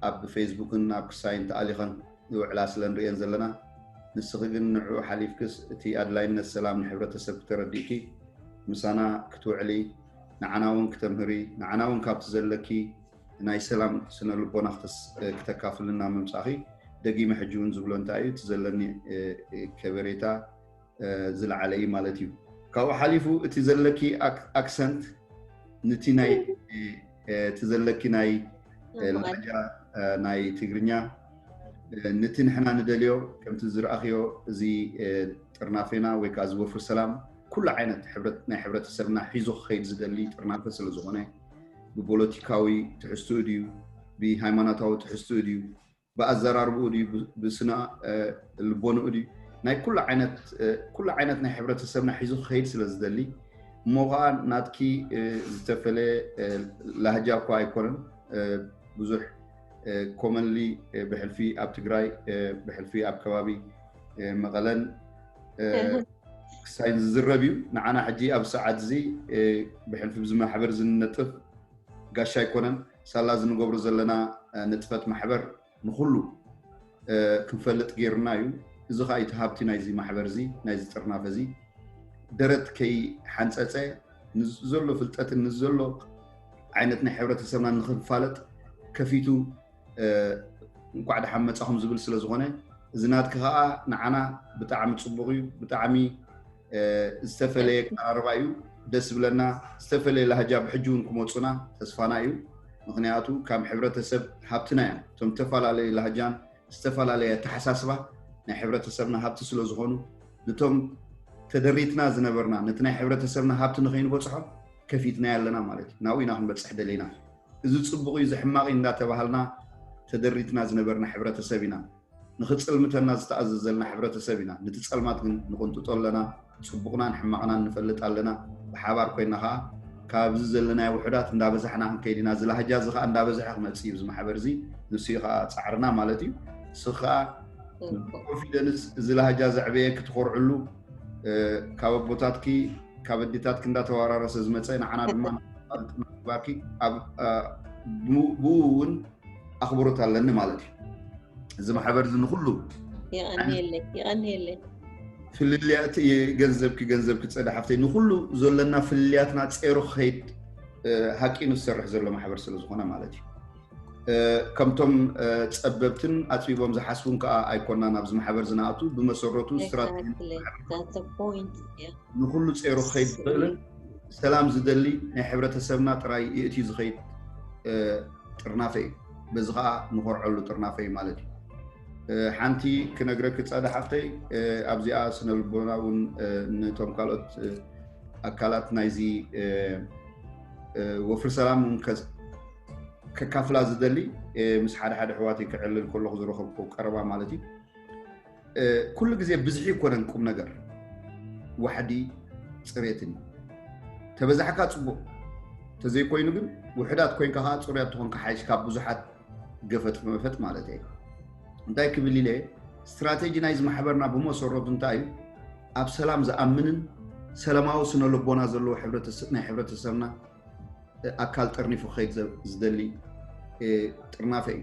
ኣብ ፌስቡክን ኣብ ክሳይን ተኣሊኸን ይውዕላ ስለ ንርእየን ዘለና፣ ንስኺ ግን ንዕኡ ሓሊፍክስ እቲ ኣድላይነት ሰላም ንሕብረተሰብ ክተረዲእኪ ምሳና ክትውዕሊ፣ ንዓና እውን ክተምህሪ፣ ንዓና እውን ካብቲ ዘለኪ ናይ ሰላም ስነ ልቦና ክተካፍልና ምምፃእኺ ደጊመ ሕጂ እውን ዝብሎ እንታይ እዩ እቲ ዘለኒ ከበሬታ ዝለዓለ እዩ ማለት እዩ። ካብኡ ሓሊፉ እቲ ዘለኪ ኣክሰንት ንቲ ናይ እቲ ዘለኪ ናይ ላጃ ናይ ትግርኛ ንቲ ንሕና ንደልዮ ከምቲ ዝረኣኽዮ እዚ ጥርናፌና ወይ ከዓ ዝወፍር ሰላም ኩሉ ዓይነት ናይ ሕብረተሰብና ሒዞ ክኸይድ ዝደሊ ጥርናፈ ስለ ዝኾነ ብፖለቲካዊ ትሕዝትኡ ድዩ ብሃይማኖታዊ ትሕዝትኡ ድዩ ብኣዘራርብኡ ድዩ ብስነ ልቦንኡ ድዩ ናይ ኩሉ ዓይነት ኩሉ ዓይነት ናይ ሕብረተሰብና ሒዙ ክኸይድ ስለ ዝደሊ እሞ ከዓ ናትኪ ዝተፈለየ ላህጃ እኳ ኣይኮነን ብዙሕ ኮመንሊ ብሕልፊ ኣብ ትግራይ ብሕልፊ ኣብ ከባቢ መቐለን ክሳይ ዝዝረብ እዩ። ንዓና ሕጂ ኣብ ሰዓት እዚ ብሕልፊ ብዚ ማሕበር ዝንነጥፍ ጋሻ ኣይኮነን። ሳላ ዝንገብሮ ዘለና ንጥፈት ማሕበር ንኩሉ ክንፈልጥ ገይርና እዩ። እዚ ከዓ እቲ ሃብቲ ናይዚ ማሕበር እዚ ናይዚ ጥርናፈ እዚ ደረት ከይሓንፀፀ ንዘሎ ፍልጠትን ንዘሎ ዓይነት ናይ ሕብረተሰብና ንክንፋለጥ ከፊቱ እንኳዕ ደሓን መፃኹም ዝብል ስለ ዝኾነ እዚ ናትኪ ከዓ ንዓና ብጣዕሚ ፅቡቕ እዩ። ብጣዕሚ ዝተፈለየ ቀራርባ እዩ። ደስ ዝብለና ዝተፈለየ ላህጃ ብሕጂ እውን ክመፁና ተስፋና እዩ። ምክንያቱ ካብ ሕብረተሰብ ሃብትና እዮም እቶም ዝተፈላለዩ ላህጃን ዝተፈላለየ ኣተሓሳስባ ናይ ሕብረተሰብና ሃብቲ ስለ ዝኾኑ ንቶም ተደሪትና ዝነበርና ነቲ ናይ ሕብረተሰብና ሃብቲ ንኸይንበፅሖ ከፊትና ኣለና ማለት እዩ። ናብኡ ኢና ክንበፅሕ ደሊና። እዚ ፅቡቕ እዩ፣ እዚ ሕማቕ እዩ እንዳተባሃልና ተደሪትና ዝነበርና ሕብረተሰብ ኢና። ንኽፅልምተና ዝተኣዘዘልና ሕብረተሰብ ኢና። ነቲ ፀልማት ግን ንቕንጥጦ ኣለና። ፅቡቕናን ሕማቕናን ንፈልጥ ኣለና። ብሓባር ኮይና ከዓ ካብዚ ዘለናዮ ውሑዳት እንዳበዛሕና ክንከይድ ኢና። እዚ ላህጃ እዚ ከዓ እንዳበዝሐ ክመፅእ እዩ። እዚ ማሕበር እዚ ንሱ እዩ ከዓ ፃዕርና ማለት እዩ። ንስኺ ከዓ ኮንፊደንስ እዚ ላህጃ ዘዕበየ ክትኮርዕሉ ካብ ኣቦታትኪ ካብ ኣዴታትኪ እንዳተወራረሰ ዝመፀ ንዓና ድማ ግባርኪ ብኡ እውን ኣኽብሮት ኣለኒ ማለት እዩ። እዚ ማሕበር እዚ ንኩሉ ይቐንየለይ ይቐንየለይ ፍልልያት ገንዘብኪ ገንዘብኪ ፀደ ሓፍተይ ንኩሉ ዘለና ፍልልያትና ፀይሩ ክኸይድ ሓቂኑ ዝሰርሕ ዘሎ ማሕበር ስለ ዝኾነ ማለት እዩ። ከምቶም ፀበብትን ኣፅቢቦም ዝሓስቡን ከዓ ኣይኮናን ኣብዚ ማሕበር ዝንኣቱ ብመሰረቱ ስትራቴጂ ንኩሉ ፀይሩ ክኸይድ ዝኽእልን ሰላም ዝደሊ ናይ ሕብረተሰብና ጥራይ ይእትዩ ዝኸይድ ጥርናፈ እዩ። በዚ ከዓ ንኮርዐሉ ጥርናፈ እዩ ማለት እዩ። ሓንቲ ክነግረኪ ፀደ ሓፍተይ ኣብዚኣ ስነ ልቦና እውን ንቶም ካልኦት ኣካላት ናይዚ ወፍሪ ሰላም እውን ከካፍላ ዝደሊ ምስ ሓደ ሓደ ኣሕዋተይ ክዕልል ከለኹ ዝረኸብኩ ቀረባ ማለት እዩ። ኩሉ ግዜ ብዝሒ ይኮነን ቁም ነገር ዋሕዲ ፅሬትን እዩ። ተበዛሕካ ፅቡቅ ተዘይኮይኑ ግን ውሕዳት ኮይንካ ከዓ ፅሩያት ትኾንካ ሓይሽ ካብ ብዙሓት ገፈጥ መፈጥ ማለት እየ። እንታይ ክብል ኢለ ስትራቴጂ ናይዚ ማሕበርና ብመሰረቱ እንታይ እዩ? ኣብ ሰላም ዝኣምንን ሰላማዊ ስነ ልቦና ዘለዎ ናይ ሕብረተሰብና ኣካል ጠርኒፉ ክኸይድ ዝደሊ ጥርናፈ እዩ።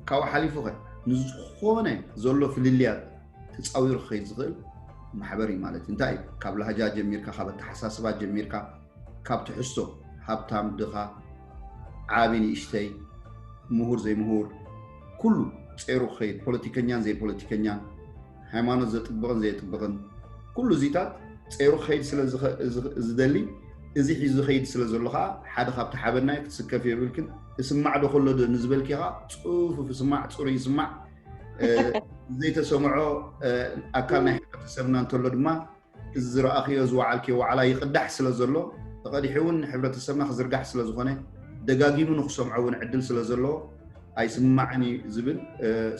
ካብኡ ሓሊፉ ኸ ንዝኾነ ዘሎ ፍልልያት ተፃዊሩ ክኸይድ ዝኽእል ማሕበር እዩ ማለት እዩ። እንታይ እዩ? ካብ ላህጃ ጀሚርካ፣ ካብ ኣተሓሳስባ ጀሚርካ፣ ካብ ትሕዝቶ፣ ሃብታም ድኻ፣ ዓቢ ንእሽተይ፣ ምሁር ዘይምሁር፣ ኩሉ ጸይሩ ክኸይድ፣ ፖለቲከኛን ዘይፖለቲከኛን፣ ሃይማኖት ዘጥብቕን ዘየጥብቕን፣ ኩሉ እዚታት ጸይሩ ክኸይድ ስለ ዝደሊ፣ እዚ ሒዙ ዝኸይድ ስለ ዘሎ ከዓ ሓደ ካብቲ ሓበናይ ክትስከፍ የብልክን። እስማዕ ዶ ከሎ ዶ ንዝበልኪ ከዓ ጽፉፍ ይስማዕ፣ ጽሩይ ይስማዕ። ዘይተሰምዖ ኣካል ናይ ሕብረተሰብና እንተሎ ድማ እዚ ዝረኣኽዮ ዝወዓልክዮ ዋዕላ ይቕዳሕ ስለ ዘሎ፣ ተቐዲሑ እውን ንሕብረተሰብና ክዝርጋሕ ስለ ዝኾነ፣ ደጋጊሙ ንክሰምዖ እውን ዕድል ስለ ዘለዎ ኣይስምማዕን እዩ ዝብል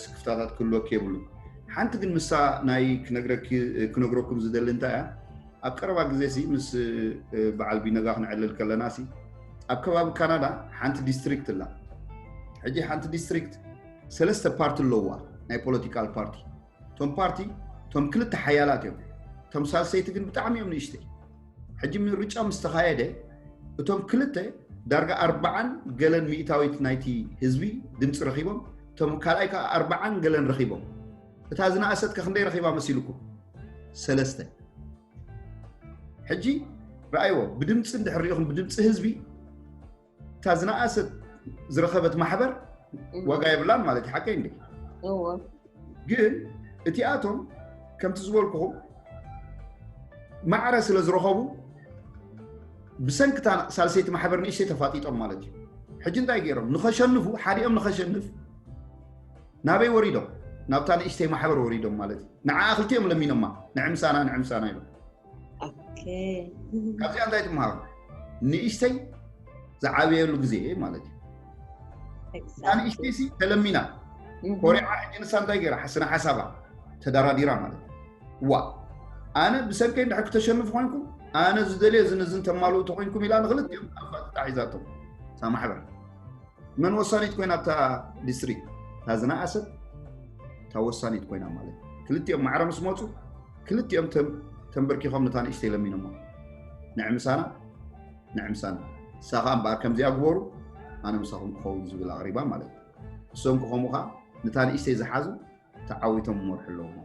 ስክፍታታት ክህልወኪ የብሉን። ሓንቲ ግን ምሳ ናይ ክነግረኩም ዝደሊ እንታይ እያ፣ ኣብ ቀረባ ግዜ ሲ ምስ በዓል ቢነጋ ክነዕልል ከለና ሲ ኣብ ከባቢ ካናዳ ሓንቲ ዲስትሪክት ኣላ። ሕጂ ሓንቲ ዲስትሪክት ሰለስተ ፓርቲ ኣለዋ፣ ናይ ፖለቲካል ፓርቲ። እቶም ፓርቲ እቶም ክልተ ሓያላት እዮም። እቶም ሳልሰይቲ ግን ብጣዕሚ እዮም ንእሽተይ። ሕጂ ምርጫ ምስ ተኻየደ እቶም ክልተ ዳርጋ ኣርባዓን ገለን ሚእታዊት ናይቲ ህዝቢ ድምፂ ረኺቦም፣ እቶም ካልኣይ ከዓ ኣርባዓን ገለን ረኺቦም። እታ ዝነኣሰት ከ ክንደይ ረኺባ መሲልኩም? ሰለስተ። ሕጂ ረኣይዎ፣ ብድምፂ እንድሕር ሪኢኹም፣ ብድምፂ ህዝቢ እታ ዝነኣሰት ዝረኸበት ማሕበር ዋጋ የብላን ማለት እዩ። ሓቀይ እንዴ? ግን እቲኣቶም ከምቲ ዝበልኩኹም ማዕረ ስለ ዝረኸቡ ብሰንክታ ሳልሰይቲ ማሕበር ንእሽተይ ተፋጢጦም ማለት እዩ። ሕጂ እንታይ ገይሮም ንኸሸንፉ፣ ሓዲኦም ንኸሸንፍ ናበይ ወሪዶም? ናብታ ንእሽተይ ማሕበር ወሪዶም ማለት እዩ። ንዓኣ ክልቲኦም ለሚኖማ፣ ንዕምሳና ንዕምሳና ኢሎም። ካብዚኣ እንታይ ትምሃሩ? ንእሽተይ ዝዓበየሉ ግዜ ማለት እዩ። እታ ንእሽተይ ሲ ተለሚና ኮሪዓ፣ ሕጂ ንሳ እንታይ ገይራ? ስነ ሓሳባ ተደራዲራ ማለት እዩ። ዋ ኣነ ብሰንከይ እንድሕር ክተሸንፍ ኮይንኩም፣ ኣነ ዝደልዮ ዝንዝን ተማልኡ ተኮይንኩም ኢላ ንክልቲኦም ኣፋጥጣ ሒዛቶም እታ ማሕበር። መን ወሳኒት ኮይና ኣብታ ዲስትሪክት? እታ ዝነኣሰት እታ ወሳኒት ኮይና ማለት እዩ። ክልቲኦም ማዕረ ምስ መፁ ክልቲኦም ተንበርኪኾም ነታ ንእሽተይ ለሚኖማ፣ ንዕምሳና ንዕምሳና፣ ንሳ ከዓ እምበኣር ከምዚኣ ግበሩ፣ ኣነ ምሳኹም ክኸውን ዝብል ኣቕሪባ ማለት እዩ። እሶም ክኸምኡ ከዓ ነታ ንእሽተይ ዝሓዙ ተዓዊቶም ክመርሑ ኣለዎም።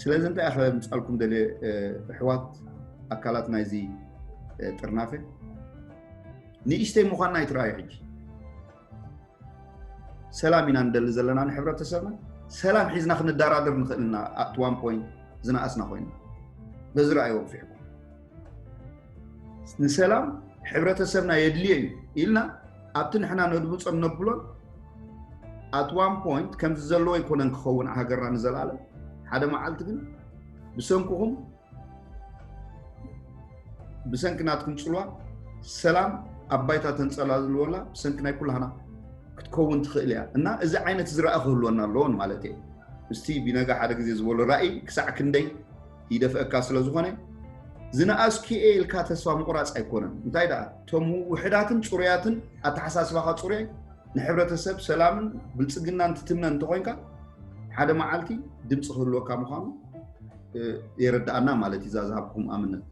ስለዚ እንታይ እየ ምጻልኩም ደልየ ኣሕዋት ኣካላት ናይዚ ጥርናፈ፣ ንእሽተይ ምዃንና ይትረኣዩ። ሕጂ ሰላም ኢና ንደሊ ዘለና ንሕብረተሰብና፣ ሰላም ሒዝና ክንደራደር ንኽእል ኢና። At one point ዝነኣስና ኮይና በዚ ረኣይዎ ግፊሕኩም ንሰላም ሕብረተሰብና የድልዮ እዩ ኢልና ኣብቲ ንሕና ነድምፆን ነብሎን at one point ከምዚ ዘለዎ ኣይኮነን ክኸውን ሃገርና ንዘለኣለም። ሓደ መዓልቲ ግን ብሰንክኹም ብሰንኪ ናትኩም ፅልዋ ሰላም ኣብ ባይታ ተንፀላልወላ ብሰንኪ ናይ ኩላህና ክትከውን ትኽእል እያ እና እዚ ዓይነት ዝረኣ ክህልወና ኣለዎን ማለት እየ። እስቲ ቢነጋ ሓደ ግዜ ዝበሎ ራእይ ክሳዕ ክንደይ ይደፍአካ ስለ ዝኾነ ዝነኣስኩ እየ ኢልካ ተስፋ ምቑራፅ ኣይኮነን። እንታይ ደኣ እቶም ውሕዳትን ፅሩያትን ኣተሓሳስባኻ ፅሩይ ንሕብረተሰብ ሰላምን ብልፅግናን ትትምነ እንተኾይንካ ሓደ መዓልቲ ድምፂ ክህልወካ ምዃኑ የረድኣና ማለት እዩ እዛ ዝሃብኩም ኣብነት።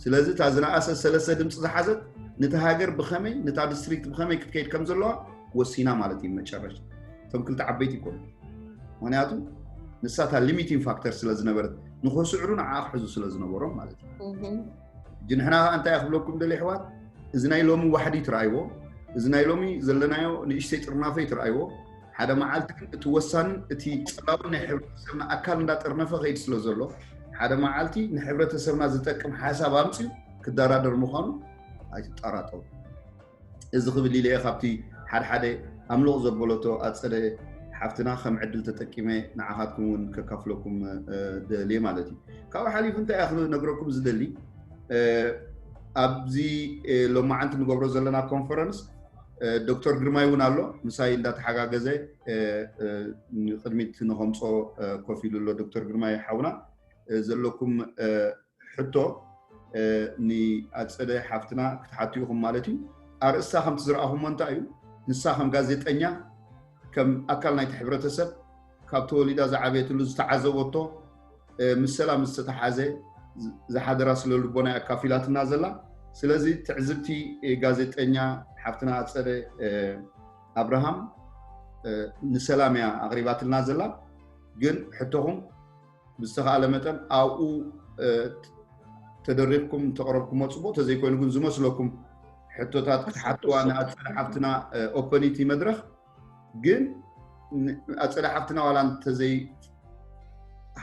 ስለዚ እታ ዝነኣሰት ሰለስተ ድምፂ ዝሓዘት ነቲ ሃገር ብኸመይ ነታ ዲስትሪክት ብኸመይ ክትከይድ ከም ዘለዋ ወሲና ማለት እዩ። መጨረሽታ እቶም ክልተ ዓበይቲ ይኮኑ። ምክንያቱ ንሳ እታ ሊሚቲንግ ፋክተር ስለ ዝነበረት ንኸስዕሩ ንዓ ክሕዙ ስለ ዝነበሮም ማለት እዩ። ሕጂ ንሕና ከዓ እንታይ ክብለኩም ደሊ ኣሕዋት፣ እዚ ናይ ሎሚ ዋሕዲ ትረኣይዎ፣ እዚ ናይ ሎሚ ዘለናዮ ንእሽተይ ጥርናፈ ትረኣይዎ፣ ሓደ መዓልቲ ግን እቲ ወሳንን እቲ ፀላውን ናይ ሕብረተሰብና ኣካል እንዳጠርነፈ ከይድ ስለ ዘሎ ሓደ መዓልቲ ንሕብረተሰብና ዝጠቅም ሓሳብ ኣምፅኡ ክደራደር ምዃኑ ኣይትጠራጠሩ። እዚ ክብል ኢለ እየ ካብቲ ሓድሓደ ኣምልቕ ዘበለቶ ኣፀደ ሓፍትና ከም ዕድል ተጠቂመ ንዓኻትኩም እውን ከካፍለኩም ደልየ ማለት እዩ። ካብኡ ሓሊፉ እንታይ እያ ክነግረኩም ዝደሊ፣ ኣብዚ ሎማዓንቲ ንገብሮ ዘለና ኮንፈረንስ ዶክተር ግርማይ እውን ኣሎ ምሳይ እንዳተሓጋገዘ ንቅድሚት ንኸምፆ ኮፍ ኢሉ ኣሎ። ዶክተር ግርማይ ሓውና ዘለኩም ሕቶ ንኣፀደ ሓፍትና ክትሓቱ ኢኹም ማለት እዩ። ኣርእስታ ከምቲ ዝረኣኹሞ እንታይ እዩ፣ ንሳ ከም ጋዜጠኛ ከም ኣካል ናይቲ ሕብረተሰብ ካብ ተወሊዳ ዝዓበየትሉ ዝተዓዘበቶ ምስ ሰላም ዝተተሓዘ ዝሓደራ ስለ ልቦና ኣካፊላትና ዘላ። ስለዚ ትዕዝብቲ ጋዜጠኛ ሓፍትና ኣፀደ ኣብርሃም ንሰላም እያ ኣቕሪባትልና ዘላ። ግን ሕቶኹም ብዝተኻእለ መጠን ኣብኡ ተደሪኽኩም ተቕረብኩሞ ፅቡቕ፣ ተዘይኮይኑ ግን ዝመስለኩም ሕቶታት ክትሓትዋ ንኣፀደ ሓፍትና ኦፐኒቲ መድረኽ። ግን ኣፀደ ሓፍትና ዋላ እንተዘይ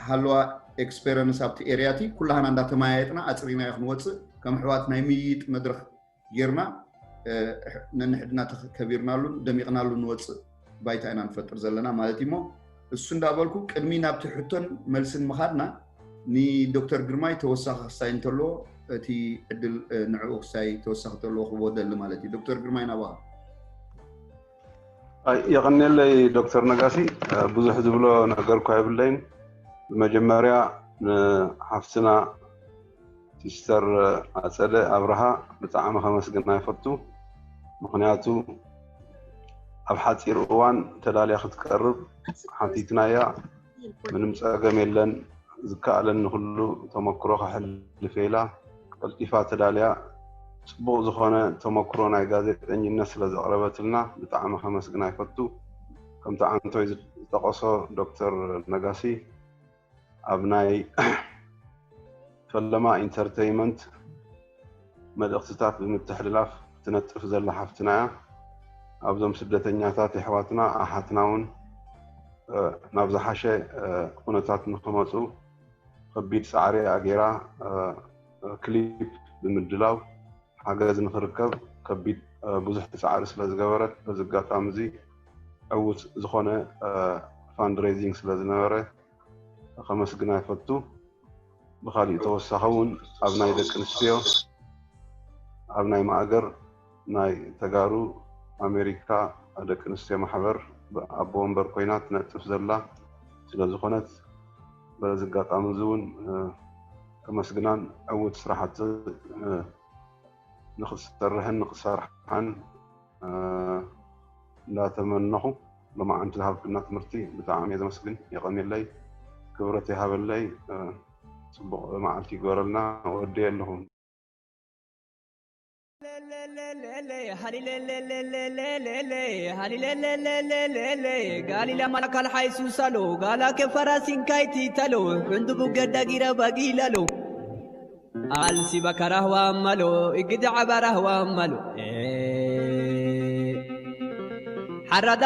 ሃለዋ ኤክስፔረንስ ኣብቲ ኤርያቲ ኩላህና እንዳተመያየጥና ኣፅሪናዮ ክንወፅእ ከም ኣሕዋት ናይ ምይይጥ መድረኽ ጌርና ነንሕድና ከቢርናሉን ደሚቕናሉን ንወፅእ ባይታ ኢና ንፈጥር ዘለና ማለት እዩ። እሞ እሱ እንዳበልኩ ቅድሚ ናብቲ ሕቶን መልስን ምኻድና ንዶክተር ግርማይ ተወሳኺ ክሳይ እንተለዎ እቲ ዕድል ንዕኡ ክሳይ ተወሳኺ ተለዎ ክቦ ደሊ ማለት እዩ። ዶክተር ግርማይ ናባኻ። የቐንየለይ ዶክተር ነጋሲ፣ ብዙሕ ዝብሎ ነገር እኳ የብለይን። ብመጀመርያ ንሓፍትና ሲስተር ኣፀደ ኣብርሃ ብጣዕሚ ከመስግና ይፈቱ። ምክንያቱ ኣብ ሓፂር እዋን ተዳልያ ክትቀርብ ሓቲትናያ። ምንም ፀገም የለን። ዝከኣለኒ ኩሉ ተመክሮ ከሕልፍ ኢላ ቀልጢፋ ተዳልያ ፅቡቕ ዝኾነ ተመክሮ ናይ ጋዜጠኝነት ስለ ዘቕረበትልና ብጣዕሚ ከመስግና ይፈቱ። ከምቲ ዓንቶይ ዝጠቐሶ ዶክተር ነጋሲ ኣብ ናይ ፈለማ ኢንተርተይመንት መልእኽትታት ብምትሕልላፍ ትነጥፍ ዘላ ሓፍትና እያ። ኣብዞም ስደተኛታት የሕዋትና ኣሓትና እውን ናብ ዝሓሸ ኩነታት ንክመፁ ከቢድ ፃዕሪ እያ ገይራ። ክሊፕ ብምድላው ሓገዝ ንክርከብ ከቢድ ብዙሕ ፃዕሪ ስለ ዝገበረት በዚ ኣጋጣሚ እዚ ዕዉት ዝኾነ ፋንድሬዚንግ ስለ ዝነበረ ከመስግና ይፈቱ። ብካሊእ ተወሳኺ እውን ኣብ ናይ ደቂ ኣንስትዮ ኣብ ናይ ማእገር ናይ ተጋሩ ኣሜሪካ ደቂ ኣንስትዮ ማሕበር ኣቦ ወንበር ኮይና ትነጥፍ ዘላ ስለ ዝኾነት በዚ ኣጋጣሚ እዚ እውን ከመስግናን ዕዉት ስራሕቲ ንክትሰርሕን ንክሰርሓን እንዳተመነኹ ሎማዓንቲ ዝሃብክና ትምህርቲ ብጣዕሚ እየ ዘመስግን። የቐንየለይ፣ ክብረት ይሃበለይ። ፅቡቕ መዓልቲ ይግበረልና። ወዲ ኣለኹ። ጋሊላ ማካል ሓይሱ ሰሎ ጋላ ከፈራሲን ካይቲ ተሎ ሕንዱ ቡገዳ ጊረ ባጊለሎ ኣልሲ በከራህዋ መሎ እግዲ ዓባራህዋ መሎ ሓራዳ